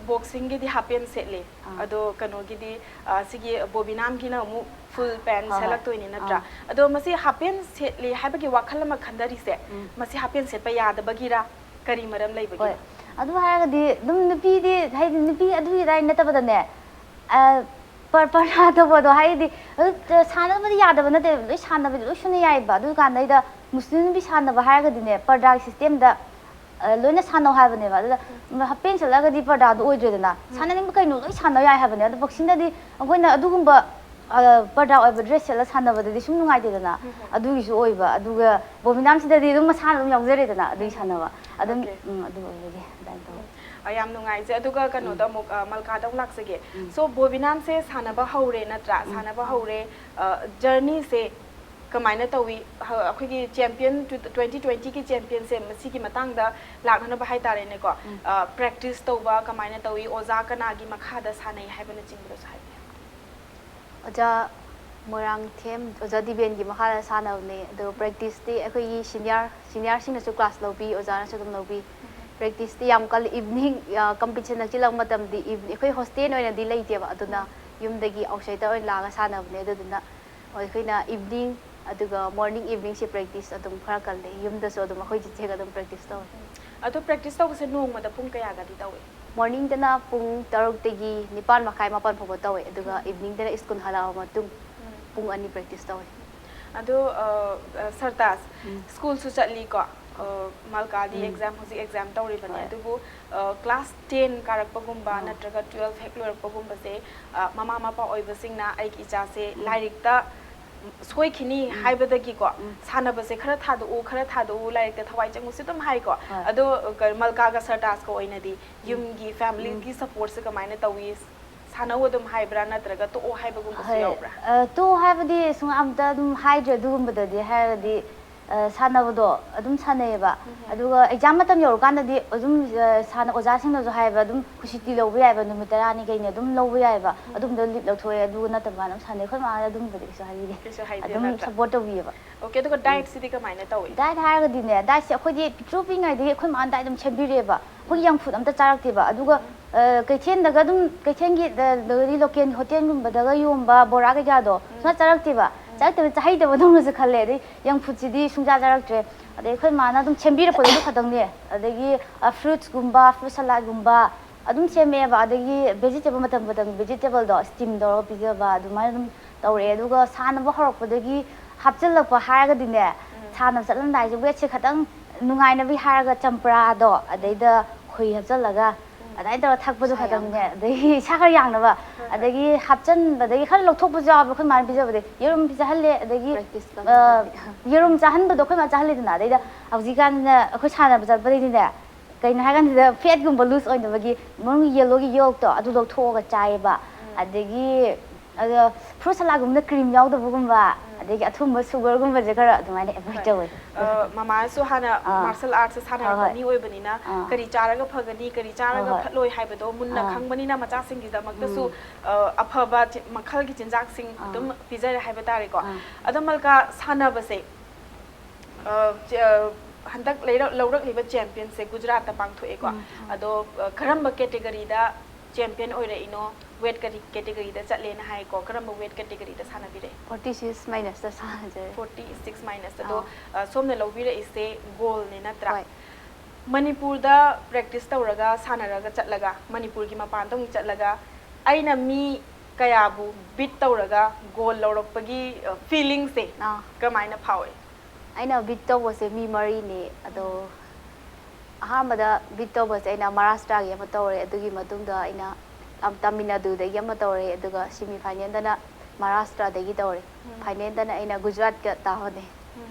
ꯕꯣꯛꯁꯤꯡꯒꯤꯗꯤ ꯍꯥꯞ ꯄꯦꯟ ꯁꯦꯠꯂꯤ꯫ ꯑꯥ꯫ ꯑꯗꯣ ꯀꯩꯅꯣꯒꯤꯗꯤ, ꯑ, ꯁꯤꯒꯤ ꯕꯣꯕꯤꯅꯥꯝꯒꯤꯅ ꯑꯃꯨꯛ ꯐꯨꯜ ꯄꯦꯟ ꯍꯣꯏ, ꯍꯣꯏ꯫ ꯁꯦꯠꯂꯛꯇꯣꯏꯅꯤ ꯅꯠꯇ꯭ꯔꯥ? ꯑꯥ꯫ ꯑꯗꯣ ꯃꯁꯤ ꯍꯥꯞ ꯄꯦꯟ ꯁꯦꯠꯂꯤ ꯍꯥꯏꯕꯒꯤ ꯋꯥꯈꯜ ꯑꯃ ꯈꯟꯊꯔꯤꯁꯦ, ꯎꯝ꯫ ꯃꯁꯤ ꯍꯥꯞ ꯄꯦꯟ ꯁꯦꯠꯄ ꯌꯥꯗꯕꯒꯤꯔ, ꯀꯔꯤ ꯃꯔꯝ ꯂꯩꯕꯒꯤꯅꯣ? ꯍꯣꯏ꯫ ꯑꯗꯨ ꯍꯥꯏꯔꯒꯗꯤ ꯑꯗꯨꯝ ꯅꯨꯄꯤꯗꯤ, ꯍꯥꯏꯗꯤ, ꯅꯨꯄꯤ ꯑꯗꯨꯒꯤ ꯑꯗꯥꯏ ꯅꯠꯇꯕꯗꯅꯦ, ꯑ, ꯄꯔ-, ꯄꯔꯗꯥ ꯇꯧꯕꯗꯣ, ꯍꯥꯏꯗꯤ, ꯑꯗꯨ ꯁꯥꯟꯅꯕꯗꯤ ꯌꯥꯗꯕ ꯅꯠꯇꯦ, ꯂꯣꯏ ꯁꯥꯟꯅꯕꯗꯤ ꯂꯣꯏ ꯁꯨꯅ ꯌꯥꯏꯕ꯫ ꯑꯗꯨ ꯀꯥꯟꯗꯩꯗ ꯃꯨꯁꯂꯤꯝ ꯅꯨꯄꯤ ꯁꯥꯟꯅꯕ ꯍꯥꯏꯔꯒꯗꯤꯅꯦ, ꯄꯔꯗꯥꯒꯤ ꯁꯤꯁꯇꯦꯝꯗ, ꯑ, ꯂꯣꯏꯅ ꯁꯥꯟꯅꯧ ꯍꯥꯏꯕꯅꯦꯕ꯫ ꯑꯗꯨꯗ ꯍꯥꯞ ꯄꯦꯟ ꯁꯦꯠꯂꯒꯗꯤ ꯄꯔꯗꯥꯗꯣ ꯑꯣꯏꯗ꯭ꯔꯦꯗꯅ꯫ ꯁꯥꯟꯅꯅꯤꯡꯕ ꯀꯩꯅꯣ ꯂꯣꯏ ꯁꯥꯟꯅ ꯌꯥꯏ ꯍꯥꯏꯕꯅꯦ꯫ ꯑꯗꯣ ꯕꯣꯛꯁꯤꯡꯗꯗꯤ ꯑꯩꯈꯣꯏꯅ ꯑꯗꯨꯒꯨꯝꯕ, ꯑ, ꯄꯔꯗꯥ ꯑꯣꯏꯕ ꯗ꯭ꯔꯦꯁ ꯁꯦꯠꯂ ꯁꯥꯟꯅꯕꯗꯗꯤ ꯁꯨꯝ ꯅꯨꯡꯉꯥꯏꯇꯦꯗꯅ꯫ ꯑꯗꯨꯒꯤꯁꯨ ꯑꯣꯏꯕ꯫ ꯑꯗꯨꯒ ꯕꯣꯕꯤꯅꯥꯝꯁꯤꯗꯗꯤ ꯑꯗꯨꯝ ꯃꯁꯥꯅ ꯑꯗꯨꯝ ꯌꯥꯎꯖꯔꯦꯗꯅ ꯑꯗꯨꯒꯤ ꯁꯥꯟꯅꯕ꯫ ꯑꯗꯨꯝ, Okay. ꯎꯝ, ꯑꯗꯨ ꯑꯣꯏꯕꯒꯤ ꯑꯗꯨꯃꯥꯏꯅ ꯇꯧꯋꯦ꯫ ꯑ, ꯌꯥꯝ ꯅꯨꯡꯉꯥꯏꯖꯩ꯫ ꯑꯗꯨꯒ ꯀꯩꯅꯣꯗ ꯑꯃꯨꯛ, ꯑ, ꯃꯜꯀꯥꯗ ꯑꯃꯨꯛ ꯂꯥꯛꯆꯒꯦ꯫ ꯎꯝ꯫ So, ꯕꯣꯕꯤꯅꯥꯝꯁꯦ ꯁꯥꯟꯅꯕ ꯍꯧꯔꯦ ꯅꯠꯇ꯭ꯔꯥ? ꯎꯝ꯫ ꯁꯥꯟꯅꯕ ꯍꯧꯔꯦ꯫ ꯑ, ꯖꯔꯅꯤꯁꯦ ꯀꯃꯥꯏꯅ ꯇꯧꯏ? ꯍ-, ꯑꯩꯈꯣꯏꯒꯤ ꯆꯦꯝꯄꯤꯌꯟ, ꯇꯨ-, twenty twenty ꯒꯤ ꯆꯦꯝꯄꯤꯌꯟꯁꯦ ꯃꯁꯤꯒꯤ ꯃꯇꯥꯡꯗ ꯂꯥꯛꯅꯅꯕ ꯍꯥꯏꯇꯥꯔꯦꯅꯦꯀꯣ꯫ ꯎꯝ꯫ ꯑ, ꯄ꯭ꯔꯦꯛꯇꯤꯁ ꯇꯧꯕ ꯀꯃꯥꯏꯅ ꯇꯧꯏ? ꯑꯣꯖꯥ ꯀꯅꯥꯒꯤ ꯃꯈꯥꯗ ꯁꯥꯟꯅꯩ ꯍꯥꯏꯕꯅꯆꯤꯡꯕꯗꯁꯨ ꯍꯥꯏꯕꯤꯌꯨ꯫ ꯑꯣꯖꯥ ꯃꯣꯏꯔꯥꯡꯊꯦꯝ, ꯑꯣꯖꯥ ꯗꯤꯕꯦꯟꯒꯤ ꯃꯈꯥꯗ ꯁꯥꯟꯅꯕꯅꯦ꯫ ꯑꯗꯣ ꯄ꯭ꯔꯦꯛꯇꯤꯁꯇꯤ ꯑꯩꯈꯣꯏꯒꯤ ꯁꯤꯅꯤꯌꯥꯔ, ꯁꯤꯅꯤꯌꯥꯔꯁꯤꯡꯅꯁꯨ ꯀ꯭ꯂꯥꯁ ꯂꯧꯕꯤ, ꯑꯣꯖꯥꯅꯁꯨ ꯑꯗꯨꯝ ꯂꯧꯕꯤ꯫ ꯄ꯭ꯔꯦꯛꯇꯤꯁꯇꯤ ꯌꯥꯝ ꯀꯜꯂꯤ꯫ ꯏꯚꯤꯅꯤꯡ, ꯑ, ꯀꯝꯄꯤꯇꯤꯁꯟ ꯅꯛꯁꯤꯜꯂꯛꯄ ꯃꯇꯝꯗꯤ ꯏꯚ-, ꯑꯩꯈꯣꯏ ꯍꯣꯁꯇꯦꯜ ꯑꯣꯏꯅꯗꯤ ꯂꯩꯇꯦꯕ, ꯑꯗꯨꯅ ꯌꯨꯝꯗꯒꯤ ꯑꯥꯎꯠꯁꯥꯏꯗꯇ ꯑꯣꯏꯅ ꯂꯥꯛꯑꯒ ꯁꯥꯟꯅꯕꯅꯦ꯫ ꯑꯗꯨꯗꯨꯅ ꯑꯩꯈꯣꯏꯅ ꯏꯚꯤꯅꯤꯡ ꯑꯗꯨꯒ ꯃꯣꯔꯅꯤꯡ ꯏꯚꯤꯅꯤꯡꯁꯦ ꯄ꯭ꯔꯦꯛꯇꯤꯁ ꯑꯗꯨꯝ ꯈꯔ ꯀꯜꯂꯦ꯫ ꯌꯨꯝꯗꯁꯨ ꯑꯗꯨꯝ ꯑꯩꯈꯣꯏ ꯆꯤꯆꯦꯒ ꯑꯗꯨꯝ ꯄ꯭ꯔꯦꯛꯇꯤꯁ ꯇꯧꯋꯦ꯫ ꯑꯗꯣ ꯄ꯭ꯔꯦꯛꯇꯤꯁ ꯇꯧꯕꯁꯦ ꯅꯣꯡꯃꯗ ꯄꯨꯡ ꯀꯌꯥꯒꯗꯤ ꯇꯧꯏ? ꯃꯣꯔꯅꯤꯡꯗꯅ ꯄꯨꯡ ꯇꯔꯨꯛꯇꯒꯤ ꯅꯤꯄꯥꯟ ꯃꯈꯥꯏ, ꯃꯥꯄꯟ ꯐꯥꯎꯕ ꯇꯧꯋꯦ, ꯑꯗꯨꯒ ꯏꯚꯤꯅꯤꯡꯗꯅ ꯁ꯭ꯀꯨꯜ ꯍꯜꯂꯛꯑꯕ ꯃꯇꯨꯡ ꯄꯨꯡ ꯑꯅꯤ ꯄ꯭ꯔꯦꯛꯇꯤꯁ ꯇꯧꯋꯦ꯫ ꯑꯗꯣ, ꯑ, ꯑ, ꯁꯔꯇꯥꯖ, ꯎꯝ꯫ ꯁ꯭ꯀꯨꯜꯁꯨ ꯆꯠꯂꯤꯀꯣ, ꯑ, ꯃꯜꯀꯥꯗꯤ ꯎꯝ꯫ ꯑꯦꯛꯖꯥꯝ, ꯍꯧꯖꯤꯛ ꯑꯦꯛꯖꯥꯝ ꯇꯧꯔꯤꯕꯅꯤ, ꯍꯣꯏ꯫ ꯑꯗꯨꯕꯨ, ꯑ, ꯀ꯭ꯂꯥꯁ ꯇꯦꯟ ꯀꯥꯔꯛꯄꯒꯨꯝꯕ ꯑꯥ꯫ ꯅꯠꯇ꯭ꯔꯒ ꯇꯨꯋꯦꯜꯐ ꯍꯦꯛ ꯂꯣꯏꯔꯛꯄꯒꯨꯝꯕꯁꯦ, ꯑ, ꯃꯃꯥ ꯃꯄꯥ ꯑꯣꯏꯕꯁꯤꯡꯅ ꯑꯩꯒꯤ ꯏꯆꯥꯁꯦ ꯎꯝ꯫ ꯂꯥꯏꯔꯤꯛꯇ ꯁꯣꯏꯈꯤꯅꯤ ꯎꯝ꯫ ꯍꯥꯏꯕꯗꯒꯤꯀꯣ, ꯎꯝ꯫ ꯁꯥꯟꯅꯕꯁꯦ ꯈꯔ ꯊꯥꯗꯣꯛꯎ, ꯈꯔ ꯊꯥꯗꯣꯛꯎ, ꯂꯥꯏꯔꯤꯛꯇ ꯊꯋꯥꯏ ꯆꯪꯉꯨ ꯁꯤ ꯑꯗꯨꯝ ꯍꯥꯏꯀꯣ꯫ ꯍꯣꯏ꯫ ꯑꯗꯣ, ꯑ, ꯀ-, ꯃꯜꯀꯥꯒ ꯁꯔꯇꯥꯖꯀ ꯑꯣꯏꯅꯗꯤ ꯌꯨꯝꯒꯤ, ꯐꯦꯃꯤꯂꯤꯒꯤ ꯁꯄꯣꯔꯠꯁꯦ ꯀꯃꯥꯏꯅ ꯇꯧꯏ? ꯁꯥꯟꯅꯧ ꯑꯗꯨꯝ ꯍꯥꯏꯕ꯭ꯔꯥ, ꯅꯠꯇ꯭ꯔꯒ ꯇꯣꯛꯑꯣ ꯍꯥꯏꯕꯒꯨꯝꯕꯁꯨ ꯍꯣꯏ, ꯌꯥꯎꯕ꯭ꯔꯥ? ꯑ, ꯇꯣꯛꯑꯣ ꯍꯥꯏꯕꯗꯤ ꯁꯨꯡ ꯑꯝꯇ ꯑꯗꯨꯝ ꯍꯥꯏꯗ꯭ꯔꯦ꯫ ꯑꯗꯨꯒꯨꯝꯕꯗꯗꯤ ꯍꯥꯏꯔꯗꯤ, ꯑ, ꯁꯥꯟꯅꯕꯗꯣ ꯑꯗꯨꯝ ꯁꯥꯟꯅꯩꯌꯦꯕ꯫ ꯑꯗꯨꯒ ꯑꯦꯛꯖꯥꯝ ꯃꯇꯝ ꯌꯧꯔꯀꯥꯟꯗꯗꯤ ꯑꯗꯨꯝ, ꯑ, ꯁꯥꯟꯅ-, ꯑꯣꯖꯥꯁꯤꯡꯅꯁꯨ ꯍꯥꯏꯌꯦꯕ, ꯑꯗꯨꯝ ꯁꯨꯇꯤ ꯂꯧꯕ ꯌꯥꯏꯕ, ꯅꯨꯃꯤꯠ ꯇꯔꯥꯅꯤ ꯀꯩꯅꯤ ꯑꯗꯨꯝ ꯂꯧꯕ ꯌꯥꯏꯌꯦꯕ꯫ ꯑꯗꯨꯝꯕꯗ ꯂꯤꯞ ꯂꯧꯊꯣꯛꯑꯦ, ꯑꯗꯨꯒ ꯅꯠꯇꯕ ꯀꯥꯟꯗ ꯑꯗꯨꯝ ꯁꯥꯟꯅꯩ꯫ ꯑꯩꯈꯣꯏ ꯃꯥꯅ ꯑꯗꯨꯝꯕꯗꯤ ꯀꯩꯁꯨ ꯍꯥꯏꯕꯤꯗꯦ꯫ ꯀꯩꯁꯨ ꯍꯥꯏꯗꯦ ꯑꯗꯨꯝ ꯅꯠꯇ꯭ꯔꯥ? ꯁꯞꯄꯣꯔꯠ ꯇꯧꯕꯤꯌꯦꯕ꯫ ꯑꯣꯀꯦ, ꯑꯗꯨꯒ ꯗꯥꯏꯠꯁꯤꯗꯤ ꯀꯃꯥꯏꯅ ꯇꯧꯏ? ꯗꯥꯏꯠ ꯍꯥꯏꯔꯒꯗꯤꯅꯦ, ꯗꯥꯏꯠꯁꯦ ꯑꯩꯈꯣꯏꯗꯤ ꯄꯤꯛꯇ꯭ꯔꯨ ꯄꯤꯛꯏꯉꯩꯗꯒꯤ ꯑꯩꯈꯣꯏ ꯃꯥꯅ ꯗꯥꯏꯠ ꯑꯗꯨꯝ ꯁꯦꯝꯕꯤꯔꯛꯑꯦꯕ꯫ ꯑꯩꯈꯣꯏ ꯌꯪ ꯐꯨꯗ ꯑꯝꯇ ꯆꯥꯔꯛꯇꯦꯕ꯫ ꯑꯗꯨꯒ ꯀꯩꯊꯦꯜꯗꯒ ꯑꯗꯨꯝ, ꯀꯩꯊꯦꯜꯒꯤ ꯑꯗꯒꯤ ꯂꯣꯀꯦꯜꯒꯤ ꯍꯣꯇꯦꯜꯒꯨꯝꯕꯗꯒ ꯌꯣꯟꯕ ꯕꯣꯔꯥ ꯀꯩꯀꯥꯗꯣ ꯁꯨꯡꯆꯥ ꯆꯥꯔꯛꯇꯦꯕ꯫ ꯆꯥꯔꯛꯇꯕ ꯆꯥꯍꯩꯗꯕꯗꯧꯅꯁꯨ ꯈꯜꯂꯦ꯫ ꯑꯗꯩ ꯌꯪ ꯐꯨꯗꯁꯤꯗꯤ ꯁꯨꯡꯆꯥ ꯆꯥꯔꯛꯇ꯭ꯔꯦ꯫ ꯑꯗꯩ ꯑꯩꯈꯣꯏ ꯃꯥꯅ ꯑꯗꯨꯝ ꯁꯦꯝꯕꯤꯔꯛꯄꯗꯣ ꯑꯗꯨ ꯈꯛꯇꯪꯅꯦ꯫ ꯑꯗꯒꯤ ꯐ꯭ꯔꯨꯠꯁꯀꯨꯝꯕ, ꯐ꯭ꯔꯨꯠ ꯁꯂꯥꯗꯀꯨꯝꯕ ꯑꯗꯨꯝ ꯁꯦꯝꯃꯛꯑꯦꯕ꯫ ꯑꯗꯒꯤ ꯚꯦꯖꯤꯇꯦꯕꯜ, ꯃꯇꯝ ꯃꯇꯝꯒꯤ ꯚꯦꯖꯤꯇꯦꯕꯜꯗꯣ ꯁ꯭ꯇꯤꯝ ꯇꯧꯔꯒ ꯄꯤꯖꯕ ꯑꯗꯨꯃꯥꯏꯅ ꯑꯗꯨꯝ ꯇꯧꯔꯛꯑꯦ꯫ ꯑꯗꯨꯒ ꯁꯥꯟꯅꯕ ꯍꯧꯔꯛꯄꯗꯒꯤ ꯍꯥꯞꯆꯤꯜꯂꯛꯄ ꯍꯥꯏꯔꯒꯗꯤꯅꯦ, ꯁꯥꯟꯅꯕ ꯆꯠꯂꯝꯗꯥꯏꯁꯦ ꯋꯦꯠꯁꯦ ꯈꯤꯇꯪ ꯅꯨꯡꯉꯥꯏꯅꯕꯒꯤ ꯍꯥꯏꯔꯒ ꯆꯝꯄ꯭ꯔꯥꯗꯣ, ꯑꯗꯩꯗ ꯈꯣꯏꯍꯤ ꯍꯥꯞꯆꯤꯜꯂꯒ ꯑꯗꯨꯃꯥꯏꯅ ꯇꯧꯔꯒ ꯊꯛꯄꯗꯣ ꯈꯛꯇꯪꯅꯦ꯫ ꯑꯗꯒꯤ ꯏꯁꯥ ꯈꯔ ꯌꯥꯡꯅꯕ, ꯑꯗꯒꯤ ꯍꯥꯞꯆꯤꯟꯕꯗꯒꯤ ꯈꯔ ꯂꯧꯊꯣꯛꯄꯁꯨ ꯌꯥꯎꯋꯦꯕ ꯑꯩꯈꯣꯏ ꯃꯥꯅ ꯄꯤꯖꯕꯗꯤ꯫ ꯌꯦꯔꯨꯝ ꯄꯤꯖꯍꯜꯂꯦ, ꯑꯗꯒꯤ ꯌꯦꯔꯨꯝ ꯆꯥꯍꯟꯕꯗꯣ ꯑꯩꯈꯣꯏ ꯃꯥꯅ ꯆꯥꯍꯜꯂꯦꯗꯅ꯫ ꯑꯗꯩꯗ ꯍꯧꯖꯤꯛꯀꯥꯟꯁꯤꯅ ꯑꯩꯈꯣꯏ ꯁꯥꯟꯅꯕ ꯆꯠꯄꯗꯩꯗꯤꯅꯦ, ꯀꯩꯅꯣ ꯍꯥꯏꯀꯥꯟꯁꯤꯗ ꯐꯦꯠꯀꯨꯝꯕ ꯂꯨꯖ ꯑꯣꯏꯅꯕꯒꯤ ꯃꯅꯨꯡꯒꯤ ꯌꯦꯂꯣꯒꯤ ꯌꯣꯜꯛꯇꯣ ꯑꯗꯨ ꯂꯧꯊꯣꯛꯑꯒ ꯆꯥꯏꯌꯦꯕ꯫ ꯑꯗꯒꯤ ꯑꯗꯣ ꯐ꯭ꯔꯨꯠ ꯁꯂꯥꯗꯀꯨꯝꯕꯗ ꯀ꯭ꯔꯤꯝ ꯌꯥꯎꯗꯕꯒꯨꯝꯕ, ꯑꯗꯒꯤ ꯑꯊꯨꯝꯕ, ꯁꯨꯒꯔꯒꯨꯝꯕꯁꯦ ꯈꯔ ꯑꯗꯨꯃꯥꯏꯅ ꯑꯦꯚꯣꯏꯗ ꯇꯧꯋꯦ꯫ ꯃꯃꯥꯁꯨ ꯍꯥꯟꯅ ꯃꯥꯔꯁꯦꯜ ꯑꯥꯔꯠꯁ ꯁꯥꯟꯅꯔꯛꯄ ꯃꯤ ꯑꯣꯏꯕꯅꯤꯅ ꯀꯔꯤ ꯆꯥꯔꯒ ꯐꯒꯅꯤ, ꯀꯔꯤ ꯆꯥꯔꯒ ꯐꯠꯂꯣꯏ ꯍꯥꯏꯕꯗꯣ ꯃꯨꯟꯅ ꯈꯪꯕꯅꯤꯅ ꯃꯆꯥꯁꯤꯡꯒꯤꯗꯃꯛꯇꯁꯨ ꯑꯐꯕ ꯃꯈꯜꯒꯤ ꯆꯤꯟꯖꯥꯛꯁꯤꯡ ꯑꯗꯨꯝ ꯄꯤꯖꯔꯦ ꯍꯥꯏꯕ ꯇꯥꯔꯦꯀꯣ꯫ ꯑꯗꯣ ꯃꯜꯀꯥ, ꯁꯥꯟꯅꯕꯁꯦ ꯍꯟꯗꯛ ꯂꯧꯔꯛꯂꯤꯕ ꯆꯦꯝꯄꯤꯌꯟꯁꯦ ꯒꯨꯖꯔꯥꯠꯇ ꯄꯥꯡꯊꯣꯛꯑꯦꯀꯣ꯫ ꯑꯗꯣ ꯀꯔꯝꯕ ꯀꯦꯇꯦꯒꯔꯤꯗ ꯆꯦꯝꯄꯤꯌꯟ ꯑꯣꯏꯔꯛꯏꯅꯣ? ꯋꯦꯠ ꯀꯔꯤ ꯀꯦꯇꯦꯒꯔꯤꯗ ꯆꯠꯂꯦꯅ ꯍꯥꯏꯀꯣ? ꯀꯔꯝꯕ ꯋꯦꯠ ꯀꯦꯇꯦꯒꯔꯤꯗ ꯁꯥꯟꯅꯕꯤꯔꯛꯏ? ꯐꯣꯔꯇꯤ ꯁꯤꯛꯁ ꯃꯥꯏꯅꯁꯇ ꯁꯥꯟꯅꯖꯔꯦ꯫ Forty six minus. ꯑꯗꯣ ꯁꯣꯝꯅ ꯂꯧꯕꯤꯔꯛꯏꯁꯦ ꯒꯣꯜꯅꯦ ꯅꯠꯇ꯭ꯔꯥ? ꯍꯣꯏ꯫ ꯃꯅꯤꯄꯨꯔꯗ ꯄ꯭ꯔꯦꯛꯇꯤꯁ ꯇꯧꯔꯒ ꯁꯥꯟꯅꯔꯒ ꯆꯠꯂꯒ ꯃꯅꯤꯄꯨꯔꯒꯤ ꯃꯄꯥꯟꯗ ꯑꯃꯨꯛ ꯆꯠꯂꯒ ꯑꯩꯅ ꯃꯤ ꯀꯌꯥꯕꯨ ꯕꯤꯠ ꯇꯧꯔꯒ ꯒꯣꯜ ꯂꯧꯔꯛꯄꯒꯤ ꯐꯤꯂꯤꯡꯁꯦ ꯑꯥ꯫ ꯀꯃꯥꯏꯅ ꯐꯥꯎꯏ? ꯑꯩꯅ ꯕꯤꯠ ꯇꯧꯕꯁꯦ ꯃꯤ ꯃꯔꯤꯅꯦ꯫ ꯑꯗꯣ ꯑꯍꯥꯟꯕꯗ ꯕꯤꯠ ꯇꯧꯕꯁꯦ ꯑꯩꯅ ꯃꯍꯥꯔꯥꯁꯇ꯭ꯔꯥꯒꯤ ꯑꯃ ꯇꯧꯔꯦ, ꯑꯗꯨꯒꯤ ꯃꯇꯨꯡꯗ ꯑꯩꯅ ꯇꯥꯝ- ꯇꯥꯃꯤꯜ ꯅꯥꯗꯨꯗꯒꯤ ꯑꯃ ꯇꯧꯔꯦ, ꯑꯗꯨꯒ ꯁꯤꯃꯤ ꯐꯥꯏꯅꯦꯜꯗꯅ ꯃꯍꯥꯔꯥꯁꯇ꯭ꯔꯥꯗꯒꯤ ꯇꯧꯔꯦ꯫ ꯐꯥꯏꯅꯦꯜꯗꯅ ꯑꯩꯅ ꯒꯨꯖꯔꯥꯠꯀ ꯇꯥꯍꯣꯅꯦ꯫